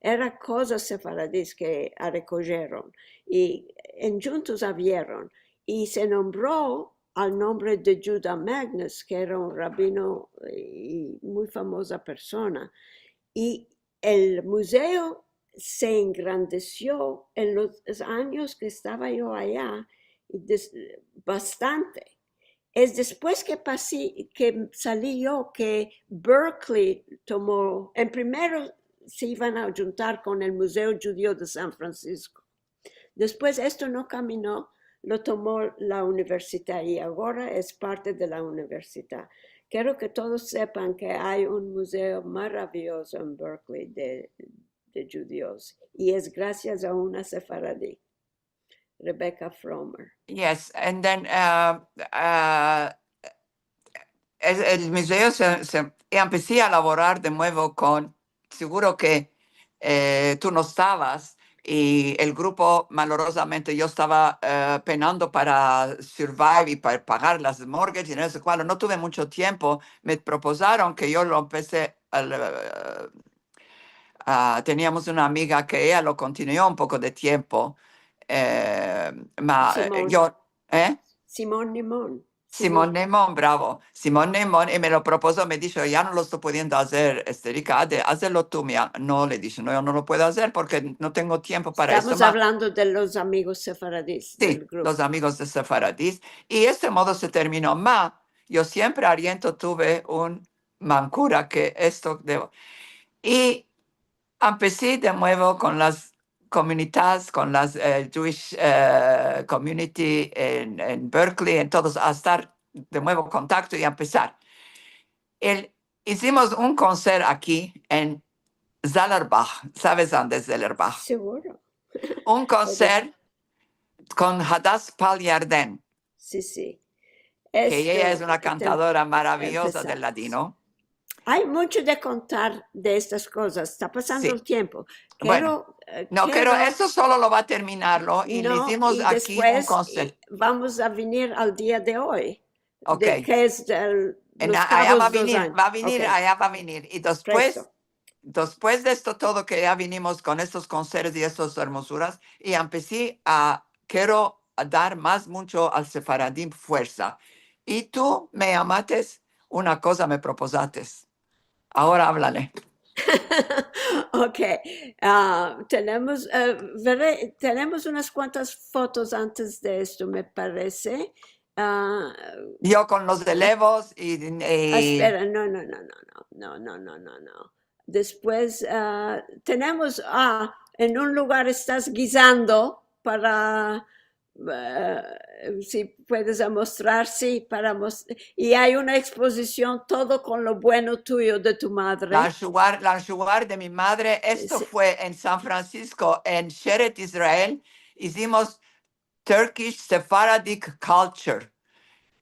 Era kozas sefaradis ke rekojeron. I en djuntos avieron. I se nombro al nombre de Judah Magnes, ke era un rabino, eh, i muy famoza persona. I el muzeo se engrandesio en los anyos ke estava yo aya, i des-, bastante. Es despues ke pasi, ke sali yo, ke Berkeley tomo, en primero se ivan a djuntar kon el Muzeo Djudio de San Francisco. Despues esto no kamino, lo tomo la universidad i agora es parte de la universidad. Kero ke todos sepan ke ay un muzeo maraviyozo en Berkeley de, de djudios, i es grasias a una sefaradi, Rebecca Frommer. Yes, and then, uh, uh, el, el muzeo se, se, i empesi a lavorar de muevo kon, seguro ke, eh, tu no estavas, i el grupo, malorozamente, yo estava, eh, penando para survive i para pagar las mortgages i no se kual. No tuve muncho tiempo. Me propozaron ke yo lo empese al, eh, ah, teniamos una amiga ke eya lo kontinuo un poko de tiempo, eh, ma, eh, Simone. Yo, eh? Simone Nimon. Simone Nimon, bravo. Simone Nimon, i me lo propozo, me disho, "Ya no lo esto pudiendo azer, este, Erika, ade-, azelo tu, mi a-". "No", le dishe, "no, yo no lo puedo azer porke no tengo tiempo para esto, ma". Estamos avlando de los amigos sefaradis, si, del grupo. Los amigos de sefaradis. I este modo se termino, ma yo siempre ariento tuve un mankura ke esto devo. I empesi de muevo kon las komunidades, kon las, eh, Jewish, eh, community en, en Berkeley, en todos, a estar de muevo kontakto i a empesar. El, izimos un konser aki en Zellerbach. Saves ande es Zellerbach? Seguro. Un konser kon Hadas Pal Yarden. Si, si. Ke eya es una kantadora maraviyoza del ladino. Ay muncho de kontar de estas kozas. Esta pasando el tiempo. Bueno, kero, eh, no, kero, esto solo lo va a terminarlo i le izimos aki un konser. Vamos a venir al dia de oy. Ok. De, ke es el, los aya va a venir, va a venir, aya va a venir. I despues, despues de esto todo ke ya vinimos kon estos konseros i estas ermozuras, i empesi a, kero dar mas muncho al sefaradim fuersa. I tu me yamates, una koza me propozates. Agora avlale. Ok. Ah, tenemos, eh, vere-, tenemos unas kuantas fotos antes de esto, me parese. Ah, Yo kon los elevos i, ah, i espera, no, no, no, no, no, no, no, no, no, no. Despues, ah, tenemos, ah, en un lugar estas gizando para, eh, si puedes amostrar, si, para mos-, i ay una ekspozision todo kon lo bueno tuyo de tu madre. La shugar, la shugar de mi madre, esto Si. fue en San Francisco, en She'eret Israel, izimos Turkish Sephardic culture.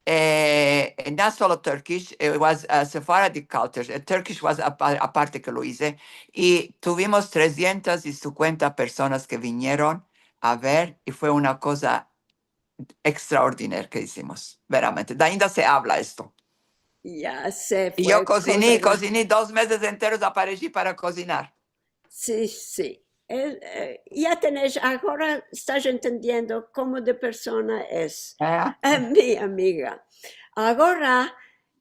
Eh, not solo Turkish, it was a Sephardic culture. Eh, Turkish was apa-, aparte ke lo ize. I tuvimos tresientas i sinkuenta personas ke vinieron a ver, i fue una koza ekstraordinaria ke izimos, veramente. De ainda se avla esto. Ya se I yo fue kozini, koza kozini dos mezes enteros, apareshi para kozinar. Si, si. Eh, eh, ya tenesh, agora estas entendiendo komo de persona es, Eh, eh, mi amiga. Agora,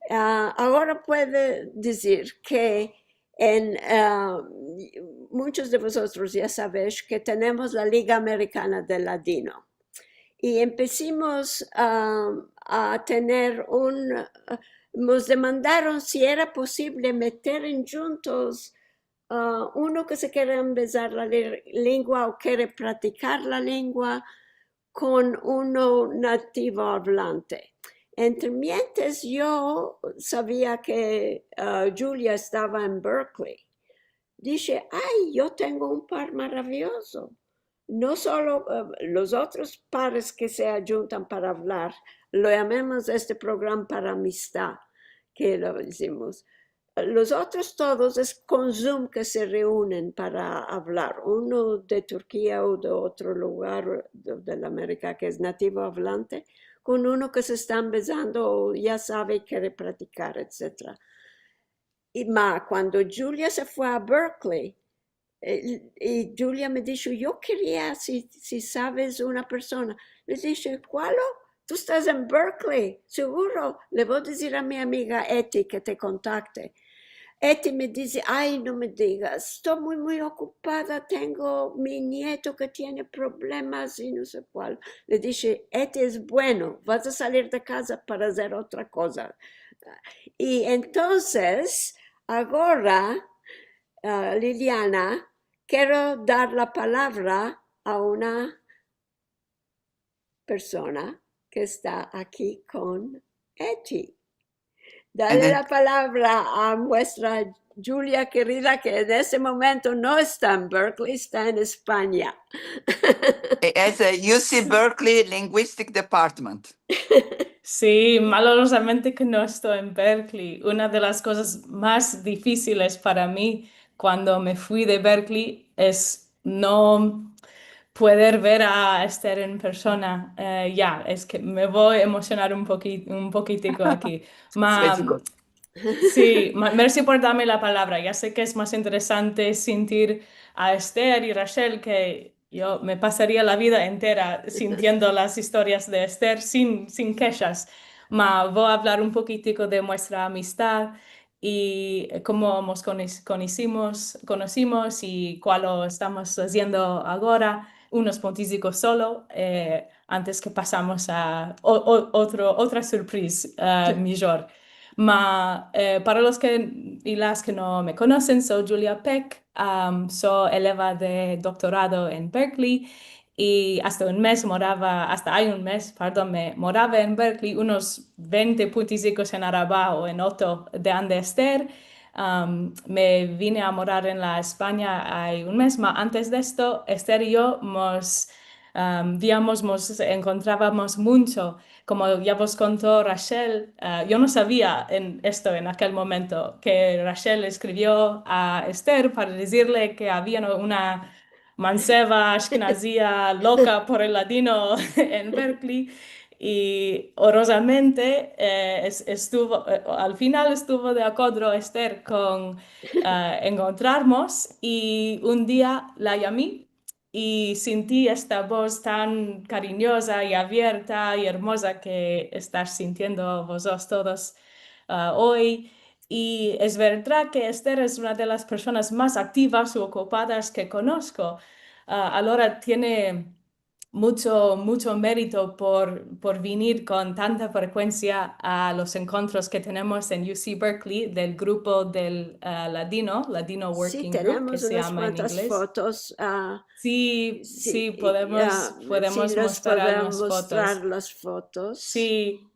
ah, agora puede dizir ke en, ah, munchos de vozotros ya savesh ke tenemos la Liga Amerikana del Ladino. I empesimos, ah, a tener un, ah, mos demandaron si era posivle meter en djuntos, ah, uno ke se kere ambezar la le-, lengua o kere pratikar la lengua kon uno nativo avlante. Entremientes yo savia ke, ah, Julia estava en Berkeley. Dishe, ay, yo tengo un par maraviyozo. No solo, eh, los otros pares ke se adjuntan para avlar, lo yamemos este programa para amistad, ke lo izimos. Los otros todos es kon Zoom ke se reunen para avlar, uno de Turkia o de otro lugar de, de la Amerika ke es nativo avlante, kon uno ke se esta ambezando o ya save i kere pratikar, etsetera. I ma, kuando Julia se fue a Berkeley, eh, i Julia me disho, yo keria, si, si saves una persona. Le dishe, kualo? Tu estas en Berkeley, seguro. Le vo dizir a mi amiga Eti ke te kontakte. Eti me dize, ay, no me digas, esto muy, muy okupada, tengo mi nieto ke tiene problemas i no se kual. Le dishe, Eti, es bueno, vas a salir de kaza para azer otra koza. I entonses, agora, ah, Liliana, kero dar la palavra a una persona ke esta aki kon Eti. Dale Ede- la palavra a muestra Julia kerida, ke en este momento no esta en Berkeley, esta en Espanya. Es, eh, U C Berkeley Linguistic Department. Si, malorozamente ke no esto en Berkeley. Una de las kozas mas difisiles para mi kuando me fui de Berkeley es no pueder ver a Ester en persona. Eh, ya, es ke me vo emoshonar un poki-, un pokitiko aki. Ma, Fresco. si, ma, mersi por darme la palavra. Ya se ke es mas interesante sintir a Ester i Rachel, ke yo me pasaria la vida entera sintiendo las istorias de Ester sin, sin keshas. Ma vo avlar un pokitiko de muestra amistad i komo mos kono-, konosimos, konosimos i kualo estamos aziendo agora, unos puntisikos solo, eh, antes ke pasamos a o-, o-, otro, otra surpriz, eh, mijor. Ma, eh, para los ke, i las ke no me konosen, so Julia Peck, am, so eleva de doktorado en Berkeley, i asta un mez morava, asta ay un mez, pardon, me morava en Berkeley, unos vente puntisikos en araba o en oto de ande Ester. Am, me vine a morar en la Espanya ay un mez, ma antes de esto, Ester i yo mos, am, viamos, mos enkontravamos muncho. Komo ya vos konto Rachel, ah, yo no savia en esto en akel momento, ke Rachel eskrivio a Ester para dizirle ke avia una manseva ashkenazia loka por el ladino en Berkeley. I orozamente, eh, es-, estuvo, eh, al final estuvo de akodro Ester kon, ah, enkontrarmos, i un dia la yami i sinti esta voz tan karinyoza i avierta i ermoza ke estas sintiendo vozotros todos, ah, oy. I es verdad ke Ester es una de las personas mas aktivas u okupadas ke konosko. Ah, alora tiene mucho, mucho merito por, por venir kon tanta frekuensia a los enkontros ke tenemos en U C Berkeley del grupo del, ah, Ladino, Ladino Working Group, ke se yama en ingles. Si, tenemos unas kuantas fotos, ah, si, si, si, podemos, ah, podemos mostrar algunas fotos. Si los podemos mostrar las fotos. Si.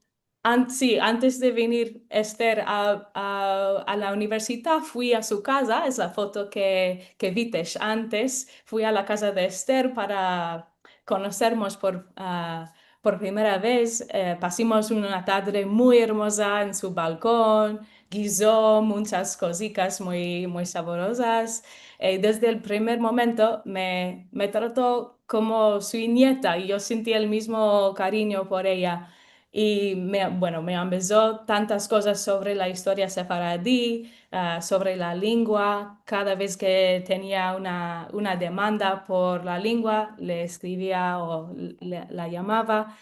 An-, si, antes de venir Ester a, a, a la universidad, fui a su kaza, es la foto ke, ke vites antes, fui a la kaza de Ester para konosermos por, ah, por primera vez. Eh, pasimos una tadre muy ermoza en su balkon, gizo munchas kozikas muy, muy savorozas. Eh, desde el primer momento me, me trato komo su nieta i yo senti el mizmo karinyo por eya. I me, bueno, me ambezo tantas kozas sovre la istoria sefaradi, ah, sovre la lengua. Kada vez ke tenia una, una demanda por la lengua, le eskrivia o le, la yamava.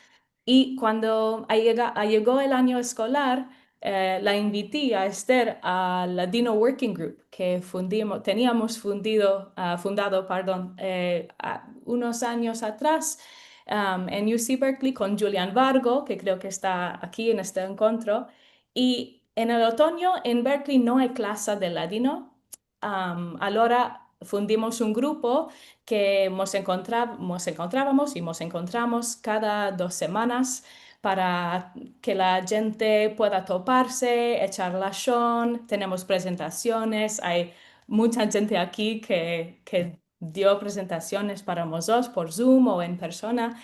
I kuando ayega-, ayego el anyo eskolar, eh, la inviti a Ester al Ladino Working Group ke fundimo-, teniamos fundido, ah, fundado, pardon, eh, a-, unos anyos atras, am, en U C Berkeley kon Julian Vargo, ke kreo ke esta aki en este enkontro. I en el otonyo en Berkeley no ay klasa de ladino. Am, alora fundimos un grupo ke mos enkontra-, mos enkontravamos i mos enkontramos kada dos semanas para ke la djente pueda toparse, echar lashon. Tenemos prezentasiones, ay muncha djente aki ke, ke dio prezentasiones para mozotros por Zoom o en persona.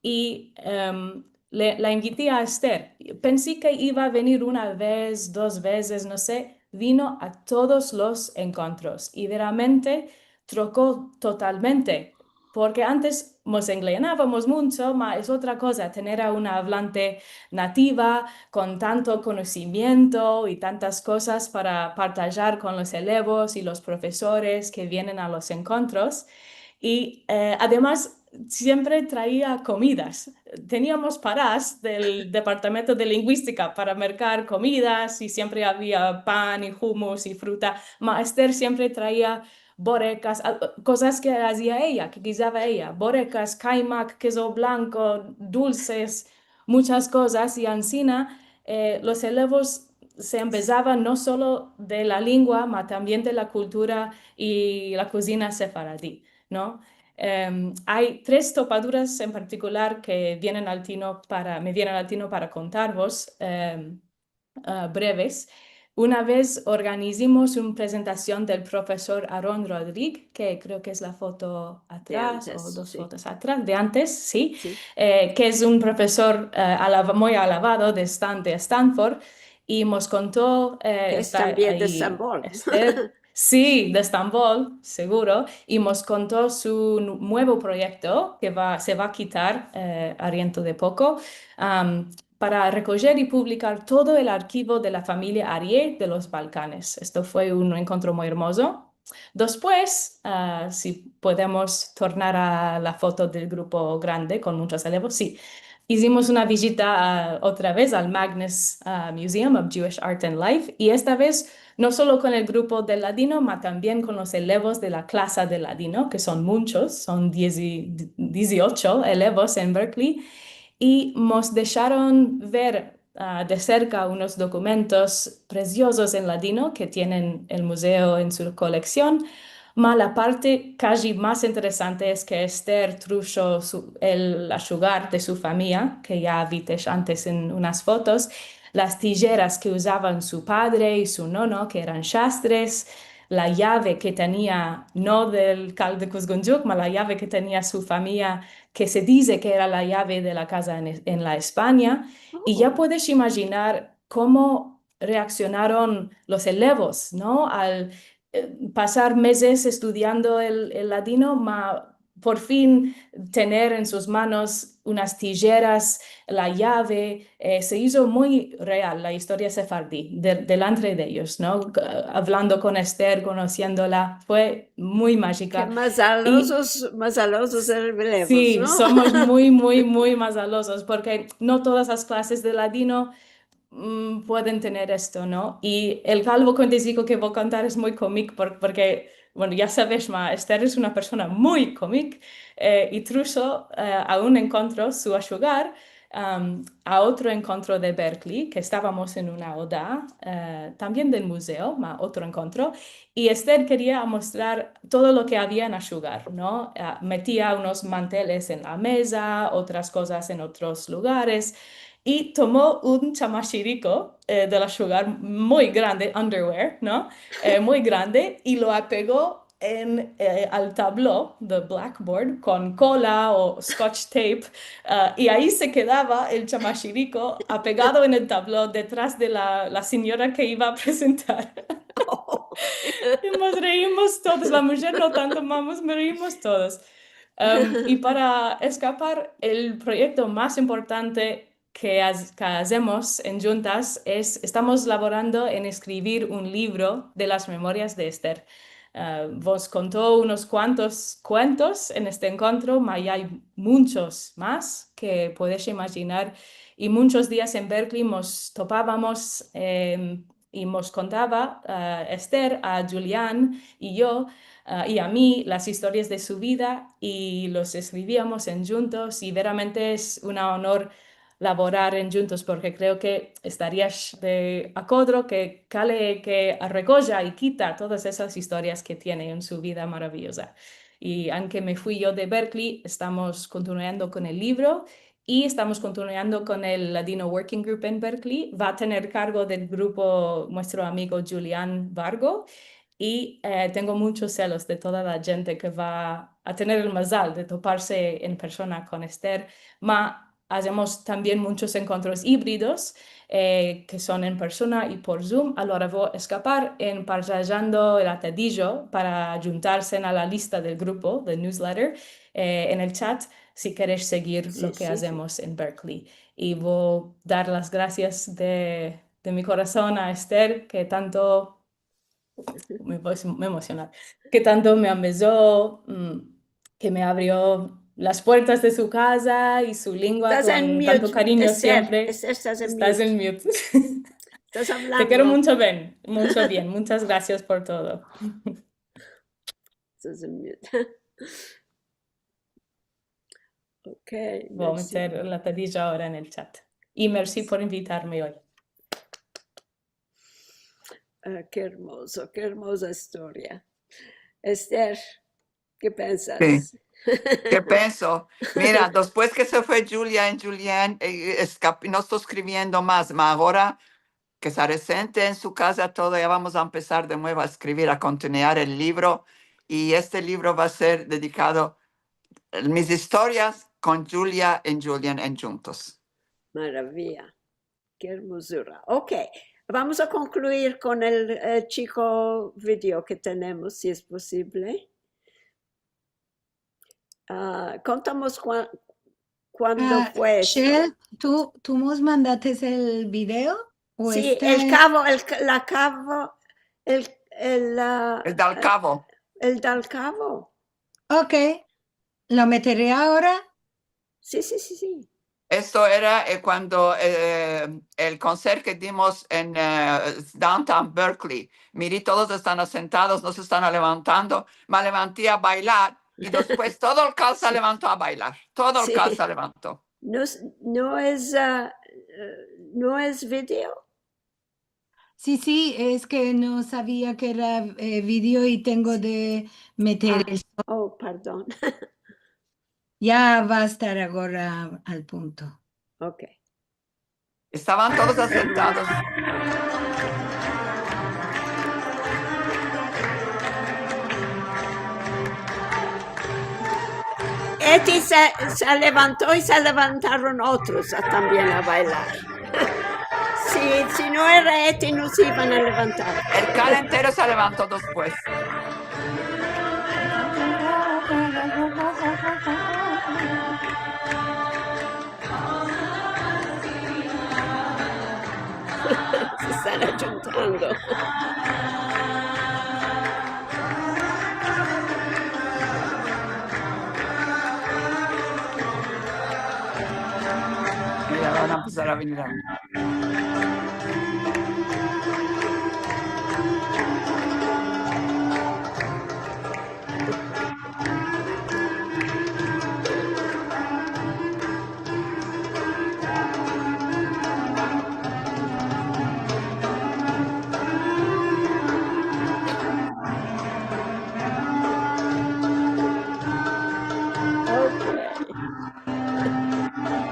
I, em, le, la inviti a Ester. Pensi ke iva a venir una vez, dos vezes, no se, vino a todos los enkontros i veramente troko totalmente, porke antes mos englenavamos muncho, ma es otra koza tener a una avlante nativa kon tanto konosimiento i tantas kozas para partajar kon los elevos i los profesores ke vienen a los enkontros. I, eh, ademas, siempre traia komidas. Teniamos paras del Departamento de Linguistika para merkar komidas i siempre avia pan i humus i fruta. Ma Ester siempre traia borekas, a-, kozas ke azia eya, ke gizava eya, borekas, kaymak, kezo blanko, dulses, munchas kozas, i ansina, eh, los elevos se ambezavan no solo de la lengua, ma tambien de la kultura i la kozina sefaradi, no? Em, ay tres topaduras en partikular ke vienen al tino para, me vienen al tino para kontarvos, em, ah, breves. Una vez organizimos un prezentasion del profesor Aaron Rodrigue, ke kreo ke es la foto atras, o dos fotos atras, de antes, si, eh, ke es un profesor, eh, alava-, muy alavado de Stan-, de Stanford, i mos konto, eh, ke es tambien de Estambol. Si, de Estambol, seguro, i mos konto su nu-, muevo proyekto ke va, se va a kitar, eh, ariento de poko, am, para rekojer i publikar todo el arkivo de la famiya Arié de los Balkanes. Esto fue un enkontro muy ermozo. Despues, ah, si podemos tornar a la foto del grupo grande kon munchos elevos, si. Izimos una vijita, ah, otra vez al Magnes, ah, Museum of Jewish Art and Life, i esta vez no solo kon el grupo del ladino, ma tambien kon los elevos de la klasa del ladino, ke son munchos, son diez i, dieciocho elevos en Berkeley, i mos desharon ver, ah, de serka unos dokumentos presiozos en ladino ke tienen el muzeo en su koleksion. Ma la parte kaji mas interesante es ke Ester trusho su, el ashugar de su famiya, ke ya vites antes en unas fotos, las tijeras ke uzavan su padre i su nono, ke eran shastres, la yave ke tenia, no del Kal de Kuzgunjuk, ma la yave ke tenia su famiya, ke se dize ke era la yave de la kaza en, en la Espanya, i ya puedes imajinar komo reaksionaron los elevos, no? Al, eh, pasar mezes estudiando el, el ladino, ma por fin tener en sus manos unas tijeras, la yave, eh, se izo muy real la istoria sefaradi de-, delantre de eyos, no? Avlando kon Ester, konosiendola, fue muy majika. Ke mazalozos, mazalozos elevos, no? Si, somos muy, muy, muy mazalozos, porke no todas las klases de ladino mm, pueden tener esto, no? I el kalvo kuentesiko ke vo kontar es muy komik por-, porke, bueno, ya saves, ma, Ester es una persona muy komik, eh, i Truso, eh, a un enkontro su ashugar, am, a otro enkontro de Berkeley, ke estavamos en una oda, eh, tambien del muzeo, ma otro enkontro, i Ester keria mostrar todo lo ke avia en ashugar, no? Ah, metia unos manteles en la meza, otras kozas en otros lugares, i tomo un chamashiriko, eh, del ashugar muy grande, underwear, no? Eh, muy grande, i lo apego en, eh, al tablo de blackboard kon kola o scotch tape, ah, i ayi se kedava el chamashiriko apegado en el tablo detras de la, la sinyora ke iva a prezentar. I mos reimos todos, la mujer no tanto, ma mos reimos todos. Em, i para eskapar, el proyekto mas importante ke az-, ke azemos en djuntas es, estamos lavorando en eskrivir un livro de las memorias de Ester. Eh, vos konto unos kuantos kuentos en este enkontro, ma ay munchos mas ke puedes imajinar. I munchos dias en Berkeley mos topavamos, em, i mos kontava, eh, Ester a Julian i yo, eh, i a mi las istorias de su vida i los eskriviamos en djuntos, i veramente es un onor lavorar en djuntos, porke kreo ke estarias de akodro ke kale ke rekoja i kita todas esas istorias ke tiene en su vida maraviyoza. I anke me fui yo de Berkeley, estamos kontinuando kon el livro i estamos kontinuando kon el Ladino Working Group en Berkeley. Va a tener kargo del grupo muestro amigo Julian Vargo. I, eh, tengo munchos selos de toda la djente ke va a tener el mazal de toparse en persona kon Ester. Ma azemos tambien munchos enkontros ivridos, eh, ke son en persona i por Zoom. Alora vo eskapar en partajando el atadijo para djuntarse a la lista del grupo, del newsletter, eh, en el chat, si keres segir lo ke azemos en Berkeley. I vo dar las grasias de, de mi korason a Ester, ke tanto me, me emosiona, ke tanto me amezo, mm, ke me avrio las puertas de su kaza i su lengua kon tanto karinyo siempre. Estás en mute. Estás en mute. Te kero muncho bien, muncho bien. Munchas grasias por todo. Estás en mute. Ok, vo meter el atadijo agora en el chat. I mersi por invitarme oy. Ah, ke ermozo, ke ermoza istoria. Ester, ke pensas? Si. Ke penso? Mira, despues ke se fue Julia en Julian, eh, eskap-, no esto eskriviendo mas, ma agora ke se aresente en su kaza todo, ya vamos a empesar de muevo a eskrivir, a kontinuar el livro, i este livro va a ser dedikado a mis istorias kon Julia en Julian en djuntos. Maraviya. Ke ermozura. Ok, vamos a konkluir kon el, eh, chiko video ke tenemos, si es posivle. Ah, kontamos kua-, kuando fue esto. Shel, tu, tu mos mandates el video? O esta el kavo, el k-, la kavo, el, el, ah, el dal kavo. El dal kavo. Ok, lo metere agora. Si, si, si, si. Esto era, eh, kuando, eh, el konserto ke dimos en, eh, Downtown Berkeley. Miri, todos estan asentados, no se estan levantando. Me levanti a bailar i despues todo el kal se levanto a bailar. Todo el kal se levanto. No es, no es, ah, eh, no es video? Si, si, es ke no savia ke era, eh, video i tengo de meter el... Oh, pardon. Ya va a estar agora al punto. Ok. Estavan todos asentados. Eti se, se levanto i se levantaron otros a, tambien a bailar. Si, si no era Eti, no se ivan a levantar. El kal entero se levanto despues. Se estan ajuntando. Mira, van a empesar a venir a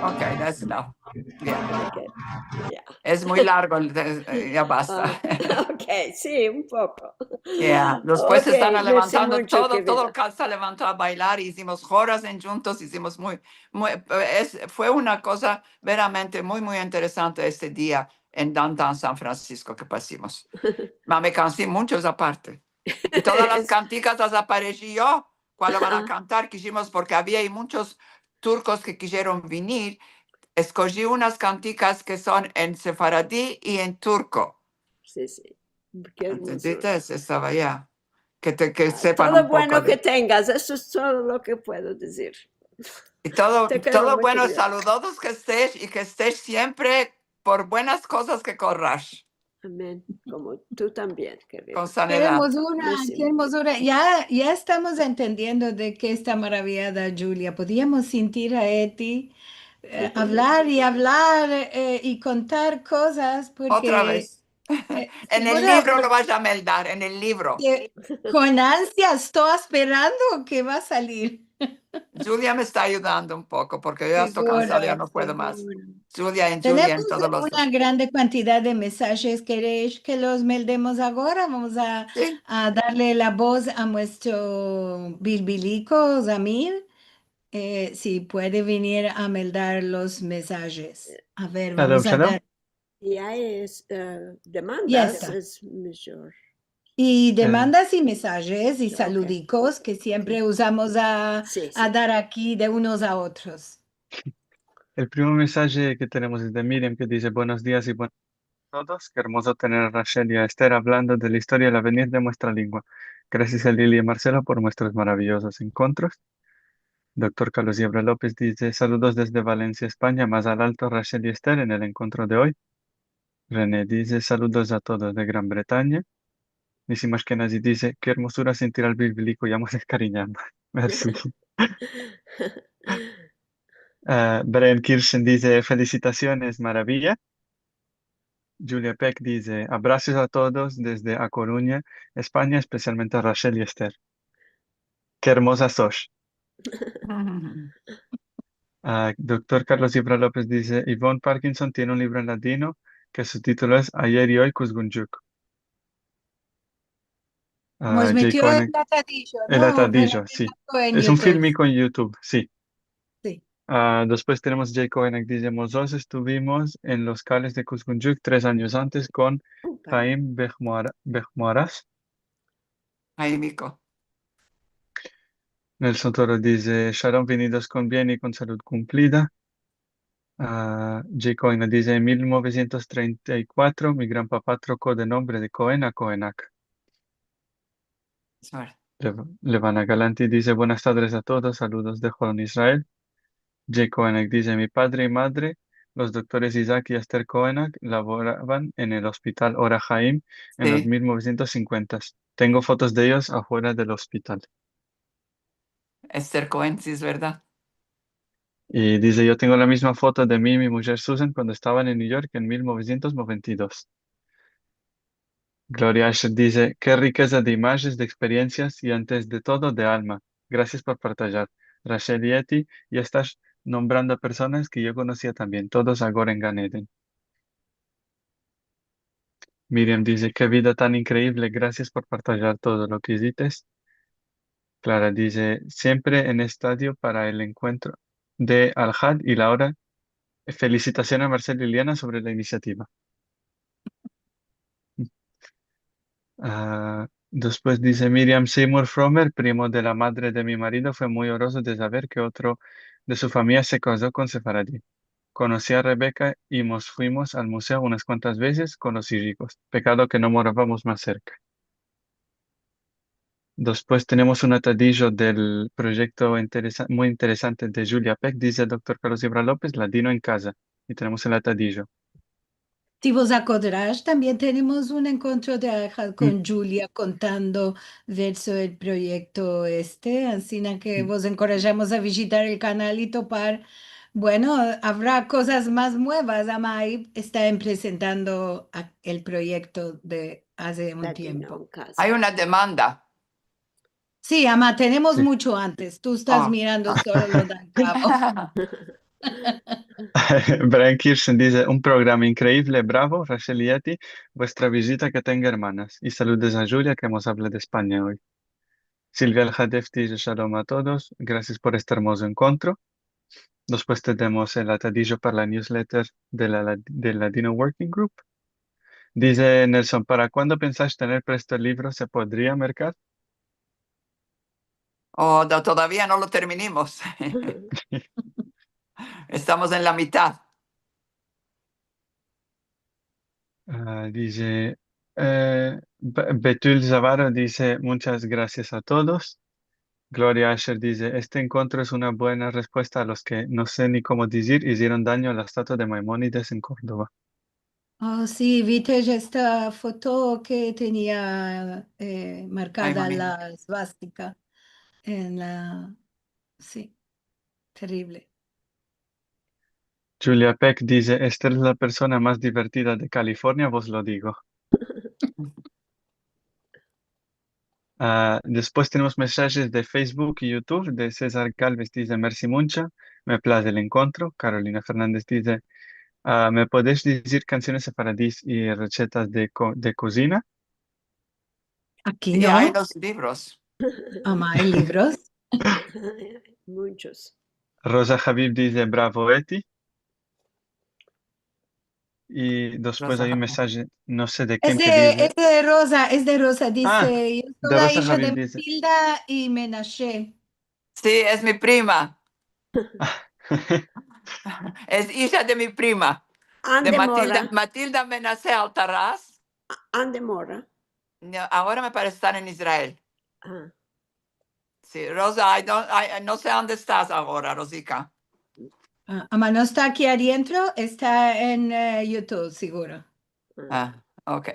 Okay, that's enough. Yeah. Okay. Ya. Es muy largo, el de- eh, ya basta. Ah, okay, si, un poko. Yeah. Despues se Okay, estan mersi levantando, muncho, todo, todo kerida. El kal se levanto a baylar i izimos horas endjuntos, izimos muy, muy, es, fue una koza veramente muy, muy interesante este dia en downtown San Francisco ke pasimos. Ma me kansi muncho esa parte. I todas las kantikas las apareshi yo, kualo van a kantar, kishimos, porke avia ayi munchos turkos ke kishieron vinir. Eskoji unas kantikas ke son en sefaradi i en turko. Si, si. Ke ermozura. Entendites? Estava ya. Ke te, ke sepan un poko de... Todo bueno ke tengas, eso es todo lo ke puedo dizir. I todo, Te kero, todo me bueno, kerido. Saludos, ke estesh i ke estesh siempre por buenas kozas ke korrash. Amen. Komo tu tambien, kerida. Kon Ke sanedad. ermozura, Mersi. ke ermozura. Ya, ya estamos entendiendo de ke esta maraviyada Julia. Podiamos sentir a Eti eh, avlar i avlar eh, i kontar kozas porke... Otra vez. eh, En el seguro livro por- lo vas a meldar, en el livro. Ke kon ansia esto asperando ke va a salir. Julia me esta ayudando un poko porke yo ya esto Seguro, kansada, ya no puedo mas. seguro. Julia en, Julia en Tenemos todos los una grande kuantidad de mesajes. Keresh ke los meldemos agora? Vamos a, Si. a darle la voz a muestro bilbiliko, Zamir, eh, si puede venir a meldar los mesajes. A ver, Shalom, vamos a shalom. Dar. I ay es, eh, Ya demandas, esta. Es mijor. I Eh, demandas i mesajes i Okay. saludikos ke siempre uzamos a, Si, a si. Dar aki de unos a otros. El primero mesaje ke tenemos es de Miriam, ke dize: "Buenos dias i buenas a todos. Ke ermozo tener a Rachel i a Esther avlando de la istoria i el avenir de muestra lingua. Grasias a Lili i Marcelo por muestros maraviyozos enkontros." Doktor Carlos Yebra Lopez dize: "Saludos desde Valencia, Espanya. Mas al alto Rachel i Esther en el enkontro de oy." René dize: "Saludos a todos de Gran Bretanya." Nissim Ashkenazi dize: "Ke ermozura sentir al bilbiliko, ya mos eskarinyamos." Mersi. Eh, Brian Kirchen dize: "Felisitasiones, maraviya." Julia Peck dize: "Abrasos a todos desde A Korunya, Espanya, espesialmente a Rachel i Esther. Ke ermozas sosh." Ah, doktor Carlos Yebra Lopez dize: "Yvonne Parkinson tiene un livro en ladino ke su titulo es Ayer i oy Kuzguncuk." Ah, Mos Jay metio Koen, el atadijo, El no? Atadijo, si. En Es un YouTube. filmiko en YouTube, si. Si. Ah, despues tenemos Jay Koenak, dize: "Mozos estuvimos en los kales de Kuzguncuk tres anyos antes kon Haim Behmoara-, Behmoaras." Haimiko. Nelson Toro dize: "Shalom, vinidos kon bien i kon salud kumplida." Ah, Jay Koenak dize: "En mil novesientos trenta i kuatro, mi granpapa troko de nombre de Koen a Koenak." Lev-, Levana Galanti dize: "Buenas tardes a todos, saludos de Holon, Israel." Jay Koenak dize: "Mi padre i madre, los doktores Isaac i Esther Koenak, lavoravan en el ospital Ora Haim en los mil novesientos sinkuenta. Tengo fotos de eyos afuera del ospital." Esther Koen, si, es verdad. I dize: "Yo tengo la mizma foto de mi i mi mujer Susan kuando estavan en New York en mil novesientos noventa i dos." Gloria Asher dize: "Ke rikeza de imajes, de eksperiensias i, antes de todo, de alma. Grasias por partajar. Rachel i Eti, ya estash nombrando a personas ke yo konosia tambien, todos agora en Gan Eden." Miriam dize: "Ke vida tan inkreivle, grasias por partajar todo lo ke izites." Clara dize: "Siempre en estadio para el enkuentro de Alhad i Laura. Felisitasion a Marcel i Liliana sovre la inisiativa." Ah, despues dize Miriam: "Seymour Fromer, primo de la madre de mi marido, fue muy orozo de zaver ke otro de su famiya se kazo kon sefaradi. Konosi a Rebecca i mos fuimos al muzeo unas kuantas vezes kon los ijikos. Pekado ke no moravamos mas serka." Despues tenemos un atadijo del proyekto interesa-, muy interesante de Julia Peck, dize doktor Carlos Yebra Lopez, Ladino en kaza. I tenemos el atadijo. Si vos akodrash, tambien tenemos un enkontro de Alhad kon Julia kontando verso el proyekto este, ansina ke vos enkorajamos a vijitar el kanal i topar, bueno, avra kozas mas muevas, ama ayi estan presentando a-, el proyekto de aze un tiempo. Ladino en kaza. Ay una demanda. Si, ama, tenemos mucho antes. Tu estas mirando solo lo del kavo. Brian Kirsten dize, un programa inkreivle, bravo, Rachel i Eti, vuestra vizita ke tenga ermanas. I saludos a Julia, ke mos avla de Espanya oy. Silvia Aljadef dize, shalom a todos, grasias por este ermozo enkontro. Despues tenemos el atadijo para la newsletter de la, la, del Ladino Working Group. Dize Nelson, para kuando pensais tener presto el livro? Se podria merkar? O, no, todavia no lo terminimos. Estamos en la mitad. A, dize, e, Be-, Betul Zavaro dize, munchas grasias a todos. Gloria Asher dize, este enkontro es una buena respuesta a los ke, no se ni komo dizir, izieron danyo a la estatua de Maimonides en Kordova. O, si, viste esta foto ke tenia, e, markada la svastika en la, si, terrivle. Julia Peck dize, Esther es la persona mas divertida de Kalifornia, vos lo digo. A, despues tenemos mensajes de Facebook i YouTube, de Cesar Galvez, dize, mersi muncho, me plaze el enkontro. Carolina Fernandez dize, a, me podesh dizir kansiones sefaradis i resetas de ko-, de kozina? Aki no. Ay los livros. Ama, ay livros. Munchos. Rosa Habib dize, bravo, Eti. I despues ay un mensaje, no se de ken, ke dize. Es de Rosa, es de Rosa, dize, yo soy la ija de Matilda i Menashe. Si, es mi prima. Es ija de mi prima. De Matilda, Matilda Menashe Altaraz. Ande mora? No, agora me parese estar en Israel. Si, Rosa, I don't, I, no se ande estas agora, Rosika. A, ama no esta aki adientro, esta en, e, YouTube, siguro. A, ok.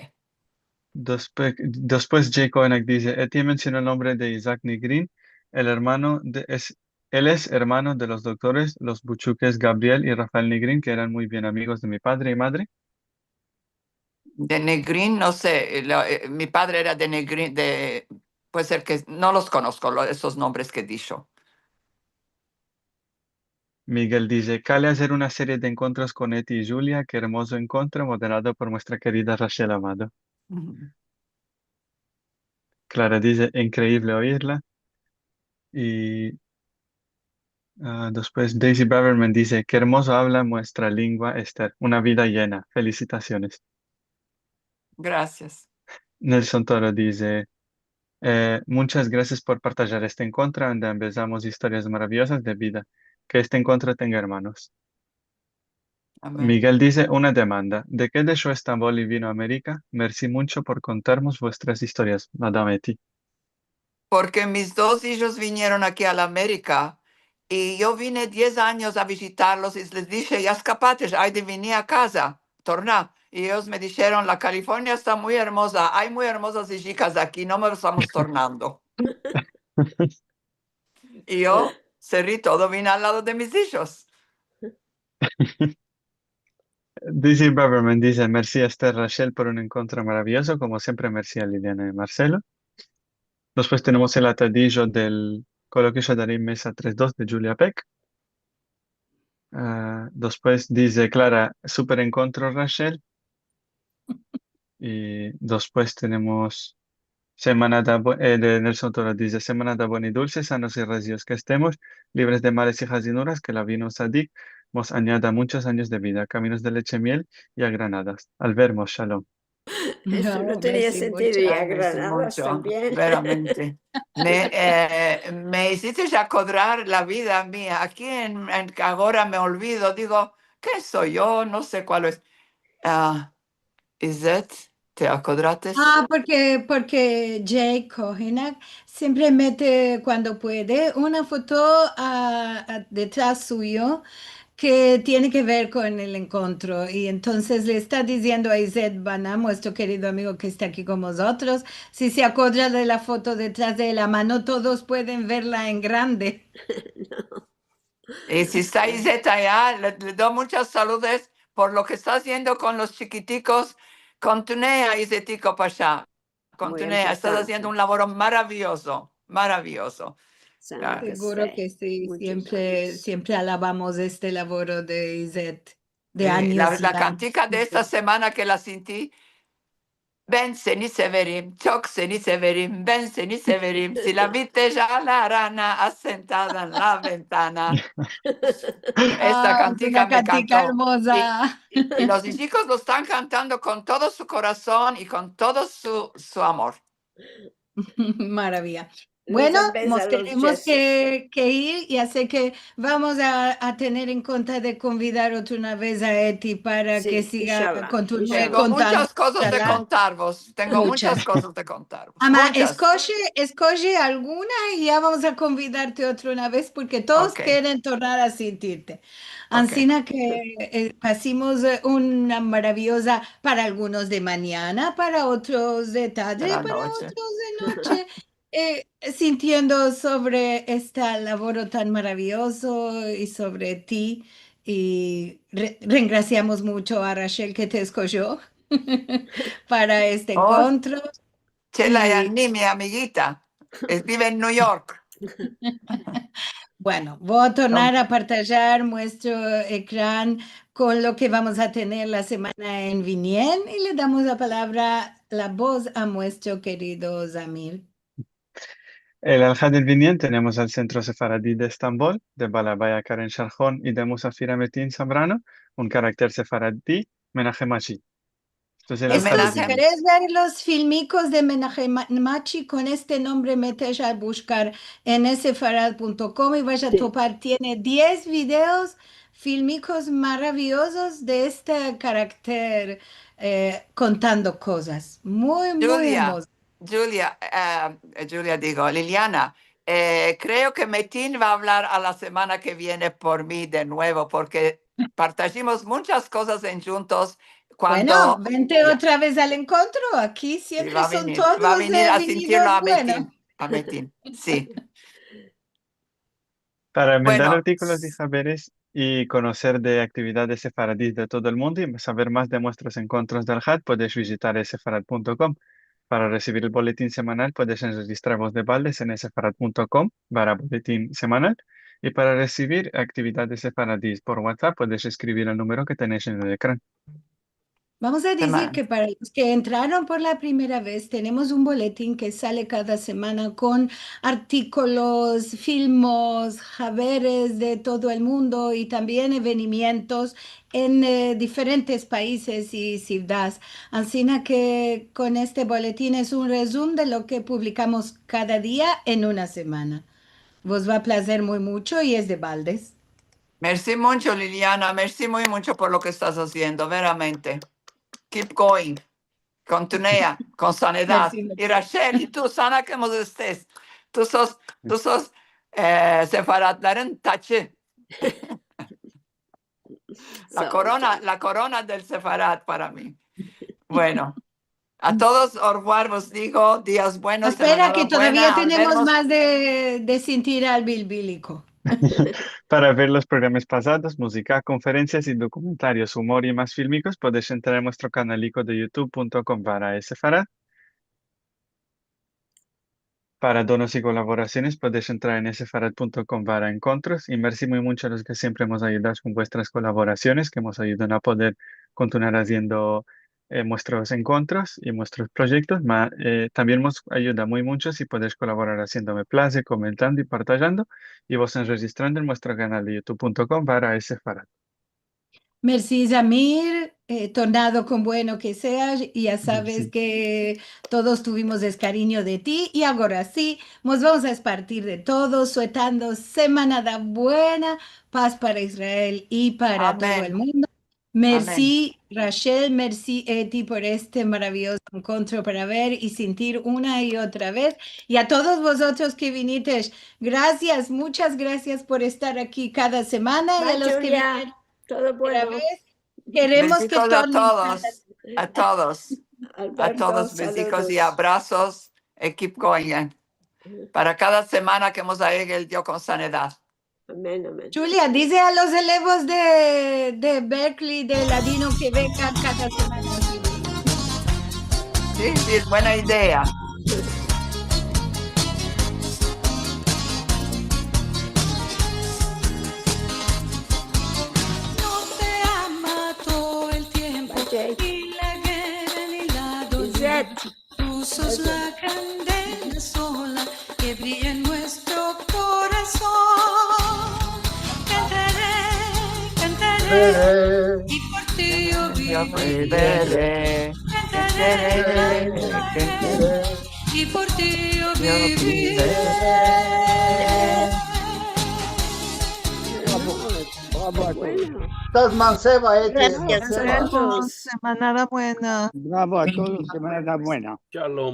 Despues, despues Jay Koenak dize, Eti mensiono el nombre de Isaac Negrin, el ermano de, es, el es ermano de los doktores, los buchukes Gabriel i Rafael Negrin, ke eran muy bien amigos de mi padre i madre. De Negrin, no se, lo, e, mi padre era de Negrin, de, puede ser ke no los konosko, lo, esos nombres ke disho. Miguel dize, kale azer una serie de enkontros kon Eti i Julia, ke ermozo enkontro, moderado por muestra kerida Rachel Amado. Klara dize, inkreivle oirla. I, a, despues Daisy Braverman dize, ke ermozo avla muestra lengua, Esther. Una vida yena. Felisitasiones. Grasias. Nelson Toro dize, e, munchas grasias por partajar este enkontro, ande ambezamos istorias maraviozas de vida. Ke este enkontro tenga ermanos. Amen. Miguel dize, una demanda. De ke desho Estambol i vino a Amerika? Mersi muncho por kontarmos vuestras istorias, madam Eti. Porke mis dos ijos vinieron aki a la Amerika, i yo vine diez anyos a vijitarlos, i les dishe, ya eskapates, ay de vinir a kaza, torna. I eyos me disheron, la Kalifornia esta muy ermoza, ay muy ermozas ijikas aki, no mos estamos tornando. I yo serri todo, vine al lado de mis ijos. Daisy Braverman dize, mersi Esther, Rachel, por un enkontro maraviozo, komo siempre, mersi a Liliana i Marcelo. Despues tenemos el atadijo del kolokio Shadarim Mesa tres dos de Julia Peck. A, despues dize Klara, super enkontro, Rachel. I despues tenemos Semanada bu-, e, de Nelson Toro dize, semanada buena i dulse, sanos i rezios ke estemos, livres de males i hazinuras, ke el Avinu Tzadik mos anyada munchos anyos de vida, kaminos de leche i miel i agranadas. Al vermos, shalom. Eso no tenia sentido, i agranadas tambien. Veramente. Me, e, me izites akodrar la vida mia. Aki en, en, agora me olvido, digo, ke so yo? No se kual es. A, Izet, te akodrates? A, porke, porke Jay Kohenak siempre mete, kuando puede, una foto, a, a, detras suyo ke tiene ke ver kon el enkontro. I entonses le esta diziendo a Izet Banam, muestro kerido amigo ke esta aki kon mozotros, si se akodra de la foto detras de el, ama no todos pueden verla en grande. No. I si esta Izet aya, le, le do munchas saludes por lo ke esta aziendo kon los chikitikos. Kontinua, Izetiko Pasha. Kontinua, estas aziendo un lavoro maraviozo. Maraviozo. Sana Claro. ke Seguro sea. ke si, Muchos siempre, anyos. Siempre alabamos este lavoro de Izet, de Eh, anyos la, i la anyos. kantika de esta semana ke la sinti: "Ben seni severim, çok seni severim, ben seni severim. Si la vi teja la rana asentada en la ventana." Esta Ah, kantika una me kantika enkantó. ermoza. I, i los chikos lo estan kantando kon todo su korason i kon todo su, su amor. Maraviya. Nos Bueno, apeza mos los tenemos yesos. ke, ke ir, ya se ke vamos a, a tener en konta de konvidar otra vez a Eti para ke Si, siga inshallah, kontinue inshallah. Tengo kontando. muchas kozas de Inshallah. kontarvos. Tengo muchas Muchas. kozas de kontarvos. Ama, Muchas. Eskoje, eskoje alguna i ya vamos a konvidarte otra vez porke todos Ok. keren tornar a sintirte. Ok. Ansina ke, eh, pasimos, eh, una maravioza, para algunos de manyana, para otros de tadre, De la para noche. otros de noche. Eh, sintiendo sovre este lavoro tan maraviozo i sovre ti. I re-, rengrasiamos muncho a Rachel ke te eskojo para este Oh, enkontro. Chela I Yanni, mi amigita. Es, bive en New York. Bueno, vo a tornar a partajar muestro ekran kon lo ke vamos a tener la semana en vinien i le damos la palavra, la voz a muestro kerido Zamir. El Alhad el vinien tenemos al Sentro Sefaradi de Estambol, de Balabaya Karen Sharhon i de musafir a Metin Zambrano, un karakter sefaradi, Menahemachi. Entonces, el El Alhad el Eskoje, si Menachem. vinien. keres ver los filmikos de Menahemachi, kon este nombre metes a bushkar en sefarad punto kom i vas a Si. topar, tiene diez videos, filmikos maraviozos de este karakter, eh, kontando kozas. Muy, muy Julia, ermozo. Julia, eh, Julia digo, Liliana, eh, kreo ke Metin va a avlar a la semana ke viene por mi de nuevo, porke partajimos munchas kozas endjuntos. Bueno, Kuando, vente ya, otra vez al enkontro. Aki si, siempre va a son venir, va a todos, venir eh, a sintirlo vinidos a Metin, buenos. a Metin, si. Para emendar Bueno, artikolos i haberes i konoser de aktividades sefaradis de todo el mundo i saver mas de muestros enkontros del Alhad, podesh vijitar sefarad punto kom. Para resivir el boletin semanal, podesh enrejistravos de baldes en sefarad punto kom barra boletin semanal. I para resivir aktividades sefaradis por WhatsApp, podesh eskrivir al numero ke tenesh en el ekran. Vamos a dizir Semana. Ke para los ke entraron por la primera vez, tenemos un boletin ke sale kada semana kon artikolos, filmos, haberes de todo el mundo i tambien evenimientos en, eh, diferentes paizes i sivdades. Ansina ke kon este boletin es un rezum de lo ke publikamos kada dia en una semana. Vos va a plazer muy muncho i es de baldes. Mersi muncho, Liliana. Mersi muy muncho por lo ke estas aziendo, veramente. Keep going. Kontinua kon sanidad. Mersi muncho. I Rachel, i tu, sana ke mos estes. Tu sos, tu sos, eh, sefaradların taçı. La korona, la korona del sefarad para mi. Bueno. A todos, au revoir, vos digo, dias buenos, semana buena, al vermos. Espera, ke todavia tenemos mas de, de sintir al bilbiliko. Para ver los programas pasados, muzika, konferensias i dokumentarios, umor i mas filmikos, podesh entrar en muestro kanaliko de youtube punto kom barra sefarad. Para donos i kolaborasiones, podesh entrar en sefarad punto kom barra enkontros. I mersi muy muncho a los ke siempre mos ayudas kon vuestras kolaborasiones, ke mos ayudan a poder kontinuar aziendo, eh, muestros enkontros i muestros proyektos. Ma, eh, tambien mos ayuda muy muncho si podesh kolaborar aziendome plazer, komentando i partajando, i vos enrejistrando en muestro kanal de youtube punto kom barra sefarad. Mersi, Zamir, eh, tornado kon bueno ke seas, i ya saves ke todos tuvimos es karinyo de ti, i agora si, mos vamos a espartir de todos, suetando semanada buena, paz para Israel i para todo el mundo. Amen. Amen. Mersi, Rachel, mersi, Eti, por este maraviyozo enkontro para ver i sintir una i otra vez. I a todos vozotros ke vinites, grasias, munchas grasias por estar aki kada semana. Bye, Julia. I a los ke vinieron por primera vez, keremos ke tornen kada semana. Todo bueno. Bezikos a todos, a todos. Alberto, bezikos i abrazos. Saludos. I keep going, eh. Para kada semana ke mos ayegue el Dio kon sanidad. Amen, amen. Julia, dize a los elevos de, de Berkeley, de Ladino, ke vengan kada semana. Si, si, buena idea. Sos la grande luna sola ke brilla en muestro korason. Kantare, kantare, i por ti yo bivire. Kantare, kantare, i por ti yo bivire. Estas manseva, eh, ke Grasias a todos. Semana buena. Bravo a todos, semana buena. Shalom.